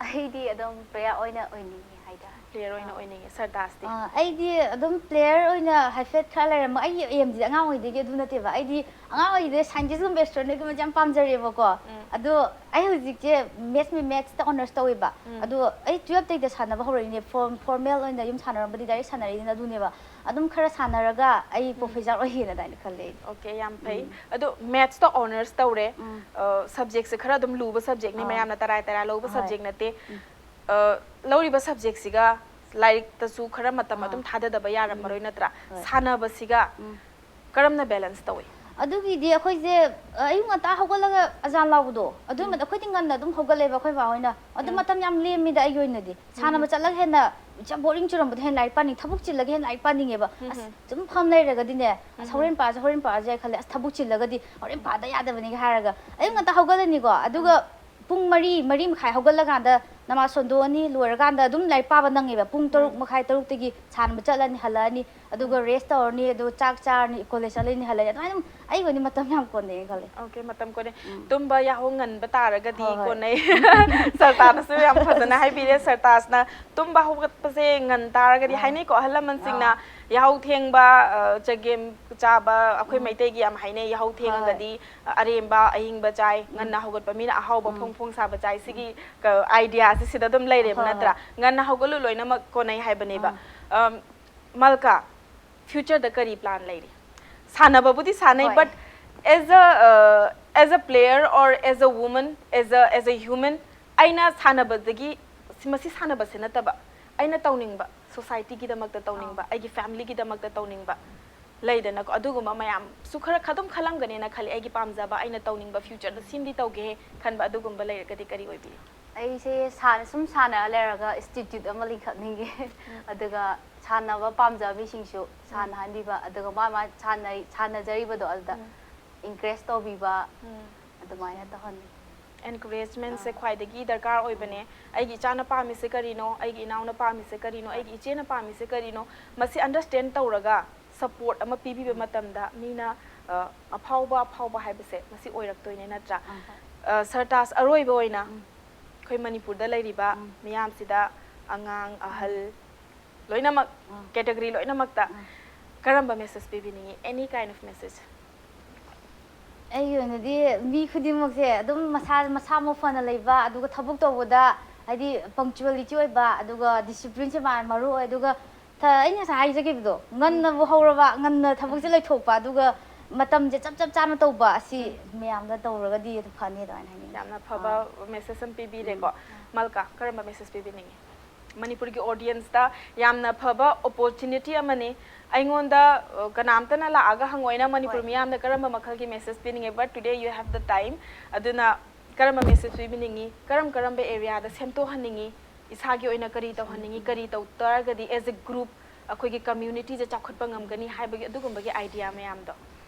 ꯑꯩꯗꯤ ꯑꯗꯨꯝ ꯄ꯭ꯂꯦꯌꯔ ꯑꯣꯏꯅ ꯑꯣꯏꯅꯤꯡꯉꯤ ꯍꯥꯏꯇꯥꯔꯦ꯫ ꯄ꯭ꯂꯦꯌꯔ ꯑꯣꯏꯅ ꯑꯣꯏꯅꯤꯡꯉꯦ꯫ ꯁꯔꯇꯥꯖꯇꯤ? ꯑꯥ, ꯑꯩꯗꯤ ꯑꯗꯨꯝ ꯄ꯭ꯂꯦꯌꯔ ꯑꯣꯏꯅ ꯍꯥꯏꯐꯦꯠ ꯈꯔ ꯂꯩꯔꯝꯃꯣ꯫ ꯑꯩꯒꯤ ꯑꯦꯝꯗꯤ ꯑꯉꯥꯡ ꯑꯣꯏꯔꯤꯉꯩꯗꯒꯤ ꯑꯗꯨ ꯅꯠꯇꯦꯕ꯫ ꯑꯩꯗꯤ ꯑꯉꯥꯡ ꯑꯣꯏꯔꯤꯉꯩꯗ ꯁꯥꯏꯟꯇꯤꯁꯀꯨꯝꯕ ꯑꯦꯁꯇ꯭ꯔꯣꯅꯣꯠꯀꯨꯝꯕꯁꯦ ꯌꯥꯝ ꯄꯥꯝꯖꯔꯦꯕꯀꯣ꯫ ꯎꯝ. ꯑꯗꯣ ꯑꯩ ꯍꯧꯖꯤꯛꯁꯦ ꯃꯦꯠꯁ ꯃꯦꯠꯁꯇ ꯑꯣꯅꯔꯁ ꯇꯧꯋꯦꯕ꯫ ꯎꯝ. ꯑꯗꯣ ꯑꯩ ꯇꯨꯌꯦꯜꯞꯇꯩꯗ ꯁꯥꯟꯅꯕ ꯍꯧꯔꯛꯏꯅꯦ꯫ ꯐꯣꯔꯝ ꯐꯣꯔꯃꯦꯜ ꯑꯣꯏꯅ ꯌꯨꯝ ꯁꯥꯟꯅꯔꯝꯕꯗꯤ ꯗꯥꯏꯔꯦꯛ ꯁꯥꯟꯅꯔꯛꯏꯅ ꯑꯗꯨꯅꯦꯕ꯫ ꯑꯗꯨꯝ ꯈꯔ ꯁꯥꯟꯅꯔꯒ ꯑꯩ ꯄ꯭ꯔꯣꯐꯦꯁꯔ ꯑꯣꯏꯒꯦꯅ ꯑꯗꯨꯃꯥꯏꯅ ꯈꯜꯂꯦ ꯑꯩꯗꯤ꯫ ꯑꯣꯀꯦ, ꯌꯥꯝ ꯐꯩ꯫ ꯑꯗꯣ ꯃꯦꯠꯁꯇ ꯑꯣꯅꯔꯁ ꯇꯧꯔꯦ꯫ ꯎꯝ. ꯁꯕꯖꯦꯛꯁꯦ ꯈꯔ ꯑꯗꯨꯝ ꯂꯨꯕ ꯁꯕꯖꯦꯛꯅꯤ, ꯑꯥ. ꯃꯌꯥꯝꯅ ꯇꯔꯥꯏ ꯇꯔꯥꯏ ꯂꯧꯕ ꯍꯣꯏ. ꯁꯕꯖꯦꯛ ꯅꯠꯇꯦ꯫ ꯑ, ꯂꯧꯔꯤꯕ ꯁꯕꯖꯦꯛꯁꯤꯒ ꯂꯥꯏꯔꯤꯛꯇꯁꯨ ꯈꯔ ꯃꯇꯝ ꯑꯥ. ꯑꯗꯨꯝ ꯊꯥꯗꯗꯕ ꯌꯥꯔꯝꯃꯔꯣꯏ ꯅꯠꯇ꯭ꯔꯥ? ꯍꯣꯏ. ꯁꯥꯟꯅꯕꯁꯤꯒ ꯎꯝ. ꯀꯔꯝꯅ ꯕꯦꯂꯦꯟꯁ ꯇꯧꯏ? ꯑꯗꯨꯒꯤꯗꯤ ꯑꯩꯈꯣꯏꯁꯦ ꯑ, ꯑꯌꯨꯛ ꯉꯟꯇꯥ ꯍꯧꯒꯠꯂꯒ ꯑꯖꯥꯟ ꯂꯥꯎꯕꯗꯣ ꯑꯗꯨ ꯎꯝ. ꯃꯇꯝ ꯑꯩꯈꯣꯏꯗꯤ ꯉꯟꯅ ꯑꯗꯨꯝ ꯍꯧꯒꯠꯂꯦꯕ ꯑꯩꯈꯣꯏ ꯕꯥ ꯍꯣꯏꯅ꯫ ꯑꯗꯨ ꯎꯝ. ꯃꯇꯝ ꯌꯥꯝ ꯂꯦꯝꯃꯤꯗ ꯑꯩꯒꯤ ꯑꯣꯏꯅꯗꯤ꯫ ꯁꯥꯟꯅꯕ ꯆꯠꯂꯒ ꯍꯦꯟꯅ ꯌꯥꯝ ꯕꯣꯔꯤꯡ ꯆꯨꯔꯝꯕꯗꯣ ꯍꯦꯟꯅ ꯂꯥꯏꯔꯤꯛ ꯄꯥꯅꯤꯡ, ꯊꯕꯛ ꯆꯤꯜꯂꯒ ꯍꯦꯟꯅ ꯂꯥꯏꯔꯤꯛ ꯄꯥꯅꯤꯡꯉꯦꯕ꯫ ꯑꯁ, ꯎꯝ. ꯁꯨꯝ ꯐꯝ ꯂꯩꯔꯒꯗꯤꯅꯦ, ꯑꯁ, ꯍꯣꯔꯦꯟ ꯄꯥꯁꯦ, ꯍꯣꯔꯦꯟ ꯄꯥꯁꯦ ꯍꯥꯏ ꯈꯜꯂꯦ꯫ ꯑꯁ, ꯊꯕꯛ ꯆꯤꯜꯂꯒꯗꯤ ꯍꯣꯔꯦꯟ ꯄꯥꯗ ꯌꯥꯗꯕꯅꯤꯒ ꯍꯥꯏꯔꯒ ꯑꯌꯨꯛ ꯉꯟꯇꯥ ꯍꯧꯒꯠꯂꯅꯤꯀꯣ꯫ ꯑꯗꯨꯒ ꯄꯨꯡ ꯃꯔꯤ, ꯃꯔꯤ ꯃꯈꯥꯏ ꯍꯧꯒꯠꯂꯀꯥꯟꯗ ꯅꯃꯥꯖ ꯁꯣꯟꯗꯣꯛꯑꯅꯤ, ꯂꯣꯏꯔꯀꯥꯟꯗ ꯑꯗꯨꯝ ꯂꯥꯏꯔꯤꯛ ꯄꯥꯕ ꯅꯪꯉꯦꯕ꯫ ꯄꯨꯡ ꯇꯔꯨꯛ ꯃꯈꯥꯏ, ꯇꯔꯨꯛꯇꯒꯤ ꯁꯥꯟꯅꯕ ꯆꯠꯂꯅꯤ, ꯍꯜꯂꯛꯑꯅꯤ, ꯑꯗꯨꯒ ꯔꯦꯁ ꯇꯧꯔꯅꯤ, ꯑꯗꯨꯒ ꯆꯥꯛ ꯆꯥꯔꯅꯤ, ꯀꯣꯂꯦꯖ ꯆꯠꯂꯅꯤ, ꯍꯜꯂꯛꯑꯅꯤ꯫ ꯑꯗꯨꯃꯥꯏꯅ ꯑꯗꯨꯝ ꯑꯩꯒꯤ ꯑꯣꯏꯅ ꯃꯇꯝ ꯌꯥꯝ ꯀꯣꯟꯅꯩ ꯈꯜꯂꯦ꯫ ꯑꯣꯀꯦ, ꯃꯇꯝ ꯀꯣꯟꯅꯩ꯫ ꯎꯝ. ꯇꯨꯝꯕ ꯌꯥꯍꯧ ꯉꯟꯕ ꯇꯥꯔꯒꯗꯤ ꯍꯣꯏ, ꯍꯣꯏ. ꯀꯣꯟꯅꯩ꯫ ꯁꯔꯇꯥꯖꯅꯁꯨ ꯌꯥꯝ ꯐꯖꯅ ꯍꯥꯏꯕꯤꯔꯦ꯫ ꯁꯔꯇꯥꯖꯅ ꯇꯨꯝꯕ ꯍꯧꯒꯠꯄꯁꯦ ꯉꯟ ꯇꯥꯔꯒꯗꯤ ꯑꯥ. ꯍꯥꯏꯅꯩꯀꯣ ꯑꯍꯜ ꯂꯃꯟꯁꯤꯡꯅ꯫ ꯑꯥ. ꯌꯥꯍꯧ ꯊꯦꯡꯕ, ꯑ, ꯆꯒꯦꯝ ꯆꯥꯕ, ꯑꯩꯈꯣꯏ ꯎꯝ. ꯃꯩꯇꯩꯒꯤ ꯌꯥꯝ ꯍꯥꯏꯅꯩ, ꯌꯥꯍꯧ ꯍꯣꯏ, ꯍꯣꯏ. ꯊꯦꯡꯉꯒꯗꯤ, ꯑ, ꯑꯔꯦꯝꯕ ꯑꯍꯤꯡꯕ ꯆꯥꯏ, ꯎꯝ. ꯉꯟꯅ ꯍꯧꯒꯠꯄ ꯃꯤꯅ ꯑꯍꯥꯎꯕ ꯎꯝ. ꯐꯣꯡ ꯐꯣꯡ ꯁꯥꯕ ꯆꯥꯏ꯫ ꯁꯤꯒꯤ ꯀ-, ꯑꯥꯏꯗꯤꯌꯥꯁꯦ ꯁꯤꯗ ꯑꯗꯨꯝ ꯂꯩꯔꯦꯕ ꯍꯣꯏ, ꯅꯠꯇ꯭ꯔꯥ? ꯍꯣꯏ. ꯉꯟꯅ ꯍꯧꯒꯠꯂꯨ, ꯂꯣꯏꯅꯃꯛ ꯀꯣꯟꯅꯩ ꯍꯥꯏꯕꯅꯦꯕ꯫ ꯑꯥ. ꯑꯝ, ꯃꯜꯀꯥ, ꯐ꯭ꯌꯨꯆꯔꯗ ꯀꯔꯤ ꯄ꯭ꯂꯥꯟ ꯂꯩꯔꯤ? ꯁꯥꯟꯅꯕꯕꯨꯗꯤ ꯁꯥꯟꯅꯩ, ꯍꯣꯏ. but as a, uh, as a player or as a woman, as a, as a human, ꯑꯩꯅ ꯁꯥꯟꯅꯕꯗꯒꯤ, ꯁꯤ, ꯃꯁꯤ ꯁꯥꯟꯅꯕꯁꯦ ꯅꯠꯇꯕ, ꯑꯩꯅ ꯇꯧꯅꯤꯡꯕ, ꯁꯣꯁꯥꯏꯇꯤꯒꯤꯗꯃꯛꯇ ꯇꯧꯅꯤꯡꯕ, ꯑꯩꯒꯤ ꯐꯦꯃꯤꯂꯤꯒꯤꯗꯃꯛꯇ ꯇꯧꯅꯤꯡꯕ ꯂꯩꯗꯅꯀꯣ, ꯑꯗꯨꯒꯨꯝꯕ ꯃꯌꯥꯝꯁꯨ ꯈꯔ ꯑꯗꯨꯝ ꯈꯜꯂꯝꯒꯅꯦꯅ ꯈꯜꯂꯤ꯫ ꯑꯩꯒꯤ ꯄꯥꯝꯖꯕ, ꯑꯩꯅ ꯇꯧꯅꯤꯡꯕ, ꯐ꯭ꯌꯨꯆꯔꯗ ꯁꯤꯃꯗꯤ ꯇꯧꯒꯦ ꯈꯟꯕ ꯑꯗꯨꯒꯨꯝꯕ ꯂꯩꯔꯒꯗꯤ ꯀꯔꯤ ꯑꯣꯏꯕꯤꯔꯤ? ꯑꯩꯁꯦ ꯁꯥꯟꯅ ꯁꯨꯝ ꯁꯥꯟꯅꯔ ꯂꯩꯔꯒ ꯏꯟꯁꯇꯤꯇ꯭ꯌꯨꯠ ꯑꯃ ꯂꯤꯡꯈꯠꯅꯤꯡꯉꯦ꯫ ꯑꯗꯨꯒ ꯁꯥꯟꯅꯕ ꯄꯥꯝꯖꯕ ꯃꯤꯁꯤꯡꯁꯨ ꯁꯥꯟꯅꯍꯟꯕꯤꯕ, ꯑꯗꯨꯒ ꯃꯥ ꯃꯥ ꯁꯥꯟꯅꯩ ꯁꯥꯟꯅꯖꯔꯤꯕꯗꯣ ꯑꯗꯨꯗ ꯏꯟꯀꯔꯦꯖ ꯇꯧꯕꯤꯕ, ꯑꯗꯨꯃꯥꯏꯅ ꯇꯧꯍꯟꯅꯤꯡꯉꯤ꯫ ꯑꯦꯟꯀꯔꯦꯖꯃꯦꯟꯁꯦ ꯈ꯭ꯋꯥꯏꯗꯒꯤ ꯗꯔꯀꯥꯔ ꯑꯣꯏꯕꯅꯦ꯫ ꯑꯩꯒꯤ ꯏꯆꯥꯅ ꯄꯥꯝꯃꯤꯁꯦ ꯀꯔꯤꯅꯣ, ꯑꯩꯒꯤ ꯏꯅꯥꯎꯅ ꯄꯥꯝꯃꯤꯁꯦ ꯀꯔꯤꯅꯣ, ꯑꯩꯒꯤ ꯏꯆꯦꯅ ꯄꯥꯝꯃꯤꯁꯦ ꯀꯔꯤꯅꯣ, ꯃꯁꯤ ꯑꯟꯗꯔꯁ꯭ꯇꯦꯟ ꯇꯧꯔꯒ ꯁꯄꯣꯔꯠ ꯑꯃ ꯄꯤꯕꯤꯕ ꯃꯇꯝꯗ ꯃꯤꯅ, ꯑ, ꯑꯐꯥꯎꯕ, ꯑꯐꯥꯎꯕ ꯍꯥꯏꯕꯁꯦ ꯃꯁꯤ ꯑꯣꯏꯔꯛꯇꯣꯏꯅꯦ, ꯅꯠꯇ꯭ꯔꯥ? ꯑ, ꯁꯔꯇꯥꯖ, ꯑꯔꯣꯏꯕ ꯑꯣꯏꯅ ꯑꯩꯈꯣꯏ ꯃꯅꯤꯄꯨꯔꯗ ꯂꯩꯔꯤꯕ ꯃꯤꯌꯥꯝꯁꯤꯗ, ꯑꯉꯥꯡ ꯑꯍꯜ ꯂꯣꯏꯅꯃꯛ, category ꯂꯣꯏꯅꯃꯛꯇ ꯀꯔꯝꯕ message ꯄꯤꯕꯤꯅꯤꯡꯉꯤ? Any kind of message? ꯑꯩꯒꯤ ꯑꯣꯏꯅꯗꯤ ꯃꯤ ꯈꯨꯗꯤꯡꯃꯛꯁꯦ ꯑꯗꯨꯝ ꯃꯁꯥ ꯃꯁꯥ ꯃꯎ ꯐꯅ ꯂꯩꯕ, ꯑꯗꯨꯒ ꯊꯕꯛ ꯇꯧꯕꯗ ꯍꯥꯏꯗꯤ punctuality ꯑꯣꯏꯕ, ꯑꯗꯨꯒ discipline ꯁꯦ ꯃꯥ- ꯃꯔꯨ ꯑꯣꯏ꯫ ꯑꯗꯨꯒ ꯊ- ꯑꯩꯅ ꯉꯁꯥꯏ ꯍꯥꯏꯖꯈꯤꯕꯗꯣ, ꯉꯟꯅꯕꯨ ꯍꯧꯔꯕ, ꯉꯟꯅ ꯊꯕꯛꯁꯦ ꯂꯣꯏꯊꯣꯛꯄ, ꯑꯗꯨꯒ ꯃꯇꯝꯁꯦ ꯆꯞ ꯆꯞ ꯆꯥꯅ ꯇꯧꯕ, ꯑꯁꯤ ꯃꯌꯥꯝꯗ ꯇꯧꯔꯒꯗꯤ ꯑꯗꯨꯝ ꯐꯅꯤ ꯑꯗꯨꯃꯥꯏꯅ ꯍꯥꯏꯅꯤꯡꯉꯤ꯫ ꯌꯥꯝꯅ ꯐꯕ message ꯑꯃ ꯄꯤꯕꯤꯔꯦꯀꯣ꯫ ꯃꯜꯀꯥ, ꯀꯔꯝꯕ message ꯄꯤꯕꯤꯅꯤꯡꯉꯤ? ꯃꯅꯤꯄꯨꯔꯒꯤ audience ꯇ ꯌꯥꯝꯅ ꯐꯕ opportunity ꯑꯃꯅꯤ꯫ ꯑꯩꯉꯣꯟꯗ, ꯑ, ꯀꯅꯥꯝꯇꯅ ꯂꯥꯛꯑꯒ ꯍꯪꯉꯣꯏꯅ ꯃꯅꯤꯄꯨꯔ ꯃꯤꯌꯥꯝꯅ ꯀꯔꯝꯕ ꯃꯈꯜꯒꯤ message ꯄꯤꯅꯤꯡꯉꯤ, but today you have the time꯫ ꯑꯗꯨꯅ ꯀꯔꯝꯕ message ꯄꯤꯕꯤꯅꯤꯡꯉꯤ? ꯀꯔꯝ ꯀꯔꯝꯕ area ꯗ ꯁꯦꯝꯗꯣꯛꯍꯟꯅꯤꯡꯉꯤ? ꯏꯁꯥꯒꯤ ꯑꯣꯏꯅ ꯀꯔꯤ ꯇꯧꯍꯟꯅꯤꯡꯉꯤ? ꯀꯔꯤ ꯇꯧ ꯇꯥꯔꯒꯗꯤ as a group ꯑꯩꯈꯣꯏꯒꯤ community ꯁꯦ ꯆꯥꯎꯈꯠꯄ ꯉꯝꯒꯅꯤ ꯍꯥꯏꯕꯒꯤ ꯑꯗꯨꯒꯨꯝꯕꯒꯤ idea ꯃꯌꯥꯝꯗꯣ?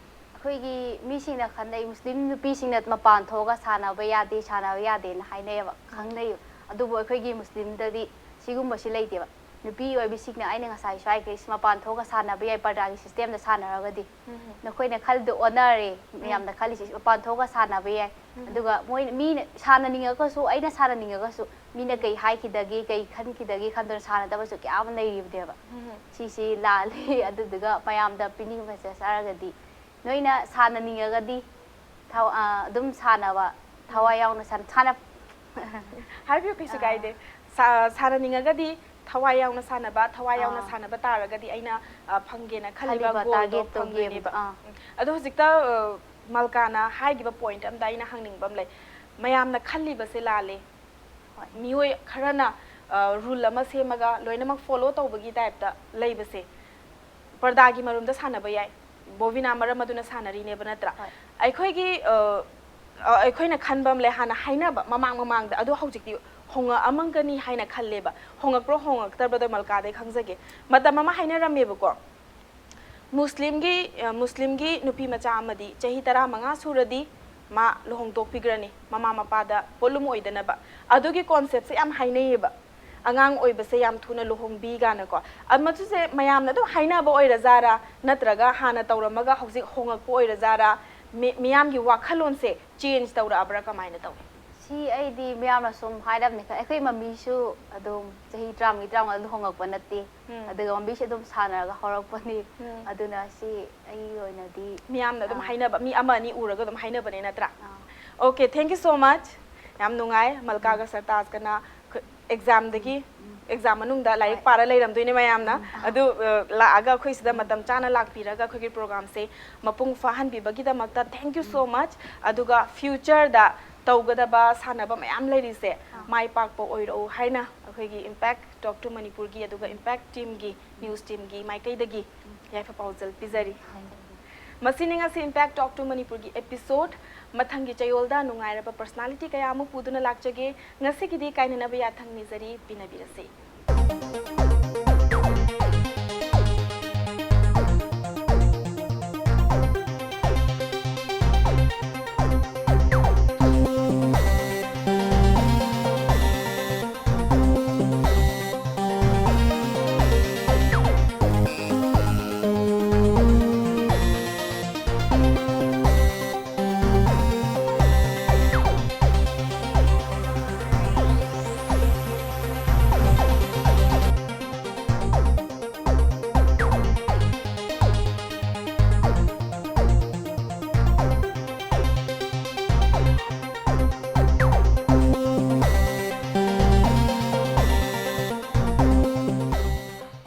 ꯑꯩꯈꯣꯏꯒꯤ ꯃꯤꯁꯤꯡꯅ ꯈꯟꯅꯩ, ꯃꯨꯁꯂꯤꯝ ꯅꯨꯄꯤꯁꯤꯡꯅ ꯃꯄꯥꯟ ꯊꯣꯛꯑꯒ ꯁꯥꯟꯅꯕ ꯌꯥꯗꯦ, ꯁꯥꯟꯅꯕ ꯌꯥꯗꯦꯅ ꯍꯥꯏꯅꯩꯌꯦꯕ꯫ ꯑꯗꯨꯕꯨ ꯑꯩꯈꯣꯏꯒꯤ ꯃꯨꯁꯂꯤꯝꯗꯗꯤ ꯁꯤꯒꯨꯝꯕꯁꯤ ꯂꯩꯇꯦꯕ꯫ ꯅꯨꯄꯤ ꯑꯣꯏꯕꯤꯁꯤꯡꯅ ꯑꯩꯅ ꯉꯁꯥꯏꯁꯨ ꯍꯥꯏꯈ꯭ꯔꯦ, ꯃꯄꯥꯟ ꯊꯣꯛꯑꯒ ꯁꯥꯟꯅꯕ ꯌꯥꯏ, ꯄꯔꯗꯥꯒꯤ system ꯗ ꯁꯥꯟꯅꯔꯒꯗꯤ꯫ ꯅꯈꯣꯏꯅ ꯈꯜꯂꯤꯗꯣ ꯑꯣꯟꯅꯔꯦ, ꯃꯌꯥꯝꯅ ꯈꯜꯂꯤꯁꯤ ꯃꯄꯥꯟ ꯊꯣꯛꯑꯒ ꯁꯥꯟꯅꯕ ꯌꯥꯏ꯫ ꯑꯗꯨꯒ ꯃꯣꯏ, ꯃꯤꯅ ꯁꯥꯟꯅꯅꯤꯡꯉꯒꯁꯨ, ꯑꯩꯅ ꯁꯥꯟꯅꯅꯤꯡꯉꯒꯁꯨ ꯃꯤꯅ ꯀꯩ ꯍꯥꯏꯈꯤꯗꯒꯦ, ꯀꯩ ꯈꯟꯈꯤꯗꯒꯦ ꯈꯟꯗꯨꯅ ꯁꯥꯟꯅꯗꯕꯁꯨ ꯀꯌꯥ ꯑꯃ ꯂꯩꯔꯤꯕꯅꯦꯕ꯫ ꯁꯤꯁꯤ ꯂꯥꯜꯂꯤ꯫ ꯑꯗꯨꯗꯨꯒ ꯃꯌꯥꯝꯗ ꯄꯤꯅꯤꯡꯕ message ꯍꯥꯏꯔꯒꯗꯤ, ꯅꯣꯏꯅ ꯁꯥꯟꯅꯅꯤꯡꯉꯒꯗꯤ ꯊꯋ- ꯑ, ꯑꯗꯨꯝ ꯁꯥꯟꯅꯕ, ꯊꯋꯥꯏ ꯌꯥꯎꯅ ꯁꯥꯟ- ꯁꯥꯟꯅ- ꯍꯥꯏꯕꯤꯌꯨ, ꯀꯩꯁꯨ ꯀꯥꯏꯗꯦ꯫ ꯁꯥ- ꯁꯥꯟꯅꯅꯤꯡꯉꯒꯗꯤ ꯊꯋꯥꯏ ꯌꯥꯎꯅ ꯁꯥꯟꯅꯕ, ꯊꯋꯥꯏ ꯌꯥꯎꯅ ꯁꯥꯟꯅꯕ ꯇꯥꯔꯒꯗꯤ ꯑꯩꯅ, ꯑ, ꯐꯪꯒꯦꯅ ꯈꯜꯂꯤꯕ ꯈꯜꯂꯤꯕ goal ꯗꯣ target ꯇꯣ ꯐꯪꯗꯣꯏꯅꯦꯕ꯫ ꯌꯦꯡꯕ, ꯑꯥ꯫ ꯎꯝ꯫ ꯑꯗꯣ ꯍꯧꯖꯤꯛꯇ, ꯑ, ꯃꯜꯀꯥꯅ ꯍꯥꯏꯈꯤꯕ point ꯑꯝꯗ ꯑꯩꯅ ꯍꯪꯅꯤꯡꯕ ꯑꯃ ꯂꯩ꯫ ꯃꯌꯥꯝꯅ ꯈꯜꯂꯤꯕꯁꯦ ꯂꯥꯜꯂꯦ꯫ ꯃꯤꯑꯣꯏ ꯈꯔꯅ, ꯑ, rule ꯑꯃ ꯁꯦꯝꯃꯒ ꯂꯣꯏꯅꯃꯛ follow ꯇꯧꯕꯒꯤ type ꯇ ꯂꯩꯕꯁꯦ, ꯄꯔꯗꯥꯒꯤ ꯃꯔꯨꯝꯗ ꯁꯥꯟꯅꯕ ꯌꯥꯏ, ꯕꯣꯕꯤꯅꯥ ꯃꯔꯝ ꯑꯗꯨꯅ ꯁꯥꯟꯅꯔꯤꯅꯦꯕ, ꯅꯠꯇ꯭ꯔꯥ? ꯑꯩꯈꯣꯏꯒꯤ, ꯑ, ꯑ, ꯑꯩꯈꯣꯏꯅ ꯈꯟꯕ ꯑꯃ ꯂꯩ, ꯍꯥꯟꯅ ꯍꯥꯏꯅꯕ ꯃꯃꯥꯡ ꯃꯃꯥꯡꯗ, ꯑꯗꯣ ꯍꯧꯖꯤꯛꯇꯤ ꯍꯣꯡꯉꯛꯑꯝꯃꯒꯅꯤ ꯍꯥꯏꯅ ꯈꯜꯂꯦꯕ꯫ ꯍꯣꯡꯉꯛꯄ꯭ꯔꯣ ꯍꯣꯡꯉꯛꯇꯕ꯭ꯔꯗꯣ ꯃꯜꯀꯥꯗꯩ ꯈꯪꯖꯒꯦ꯫ ꯃꯇꯝ ꯑꯃ ꯍꯥꯏꯅꯔꯝꯃꯦꯕꯀꯣ, ꯃꯨꯁꯂꯤꯝꯒꯤ, ꯑ, ꯃꯨꯁꯂꯤꯝꯒꯤ ꯅꯨꯄꯤ ꯃꯆꯥ ꯑꯃꯗꯤ ꯆꯍꯤ ꯇꯔꯥꯃꯉꯥ ꯁꯨꯔꯗꯤ ꯃꯥ ꯂꯨꯍꯣꯡ ꯇꯣꯛꯄꯤꯈ꯭ꯔꯅꯤ, ꯃꯃꯥ ꯃꯄꯥꯗ ꯄꯣꯠꯂꯨꯝ ꯑꯣꯏꯗꯅꯕ꯫ ꯑꯗꯨꯒꯤ concept ꯁꯦ ꯌꯥꯝ ꯍꯥꯏꯅꯩꯌꯦꯕ, ꯑꯉꯥꯡ ꯑꯣꯏꯕꯁꯦ ꯌꯥꯝ ꯊꯨꯅ ꯂꯨꯍꯣꯡꯕꯤ ꯀꯥꯏꯅꯀꯣ꯫ ꯑ, ꯃꯗꯨꯁꯦ ꯃꯌꯥꯝꯅ ꯑꯗꯨꯝ ꯍꯥꯏꯅꯕ ꯑꯣꯏꯔꯖꯥꯔꯥ, ꯅꯠꯇ꯭ꯔꯒ ꯍꯥꯟꯅ ꯇꯧꯔꯝꯃꯒ ꯍꯧꯖꯤꯛ ꯍꯣꯡꯉꯛꯄ ꯑꯣꯏꯔꯖꯥꯔꯥ? ꯃꯤ- ꯃꯤꯌꯥꯝꯒꯤ ꯋꯥꯈꯜꯂꯣꯟꯁꯦ change ꯇꯧꯔꯛꯑꯕ꯭ꯔꯥ, ꯀꯃꯥꯏꯅ ꯇꯧꯏ? ꯁꯤ ꯑꯩꯗꯤ ꯃꯌꯥꯝꯅ ꯁꯨꯝ ꯍꯥꯏꯔꯕꯅꯤ ꯈ-, ꯑꯩꯈꯣꯏ ꯃꯃꯤꯁꯨ ꯑꯗꯨꯝ ꯆꯍꯤ ꯇꯔꯥꯃꯔꯤ ꯇꯔꯥꯃꯉꯥ ꯂꯨꯍꯣꯡꯉꯛꯄ ꯅꯠꯇꯦ꯫ ꯎꯝ꯫ ꯑꯗꯨꯒ ꯃꯃꯤꯁꯨ ꯑꯗꯨꯝ ꯁꯥꯟꯅꯔꯒ ꯍꯧꯔꯛꯄꯅꯤ꯫ ꯎꯝ꯫ ꯑꯗꯨꯅ ꯁꯤ ꯑꯩꯒꯤ ꯑꯣꯏꯅꯗꯤ ꯃꯤꯌꯥꯝꯅ ꯑꯗꯨꯝ ꯑꯥ꯫ ꯍꯥꯏꯅꯕ ꯃꯤ ꯑꯃ ꯑꯅꯤ ꯎꯔꯒ ꯑꯗꯨꯝ ꯍꯥꯏꯅꯕꯅꯦ ꯅꯠꯇ꯭ꯔꯥ? ꯑꯥ꯫ Okay, thank you so much. ꯌꯥꯝ ꯅꯨꯡꯉꯥꯏ ꯃꯜꯀꯥꯒ ꯁꯔꯇꯥꯖꯀꯅ ꯑꯦꯛꯖꯥꯝꯗꯒꯤ ꯑꯦꯛꯖꯥꯝ ꯃꯅꯨꯡꯗ ꯂꯥꯏꯔꯤꯛ ꯍꯣꯏ꯫ ꯄꯥꯔ ꯂꯩꯔꯝꯗꯣꯏꯅꯦ ꯃꯌꯥꯝꯅ꯫ ꯎꯝ꯫ ꯑꯗꯨ ꯑ, ꯂꯥꯛꯑꯒ ꯑꯩꯈꯣꯏ ꯁꯤꯗ ꯃꯇꯝ ꯆꯥꯅ ꯂꯥꯛꯄꯤꯔꯒ ꯑꯩꯈꯣꯏꯒꯤ ꯄ꯭ꯔꯣꯒ꯭ꯔꯥꯝꯁꯦ ꯃꯄꯨꯡ ꯐꯥꯍꯟꯕꯤꯕꯒꯤꯗꯃꯛꯇ thank you so much. ꯑꯗꯨꯒ ꯐ꯭ꯌꯨꯆꯔꯗ ꯇꯧꯒꯗꯕ ꯁꯥꯟꯅꯕ ꯃꯌꯥꯝ ꯂꯩꯔꯤꯁꯦ ꯑꯥ꯫ ꯃꯥꯏ ꯄꯥꯛꯄ ꯑꯣꯏꯔꯛꯎ ꯍꯥꯏꯅ ꯑꯩꯈꯣꯏꯒꯤ Impact Talk to Manipurꯒꯤ ꯑꯗꯨꯒ Impact Teamꯒꯤ, news teamꯒꯤ ꯃꯥꯏꯀꯩꯗꯒꯤ ꯌꯥꯏꯐ ꯄꯥꯎꯖꯦꯜ ꯄꯤꯖꯔꯤ꯫ ꯃꯁꯤꯅꯤ ꯉꯁꯤ Impact Talk to Manipurꯒꯤ episode꯫ ꯃꯊꯪꯒꯤ ꯆꯌꯣꯜꯗ ꯅꯨꯡꯉꯥꯏꯔꯕ personality ꯀꯌꯥ ꯑꯃ ꯄꯨꯗꯨꯅ ꯂꯥꯛꯆꯒꯦ꯫ ꯉꯁꯤꯒꯤꯗꯤ ꯀꯥꯏꯅꯅꯕ ꯌꯥꯊꯪ ꯅꯤꯖꯔꯤ, ꯄꯤꯅꯕꯤꯔꯁꯤ꯫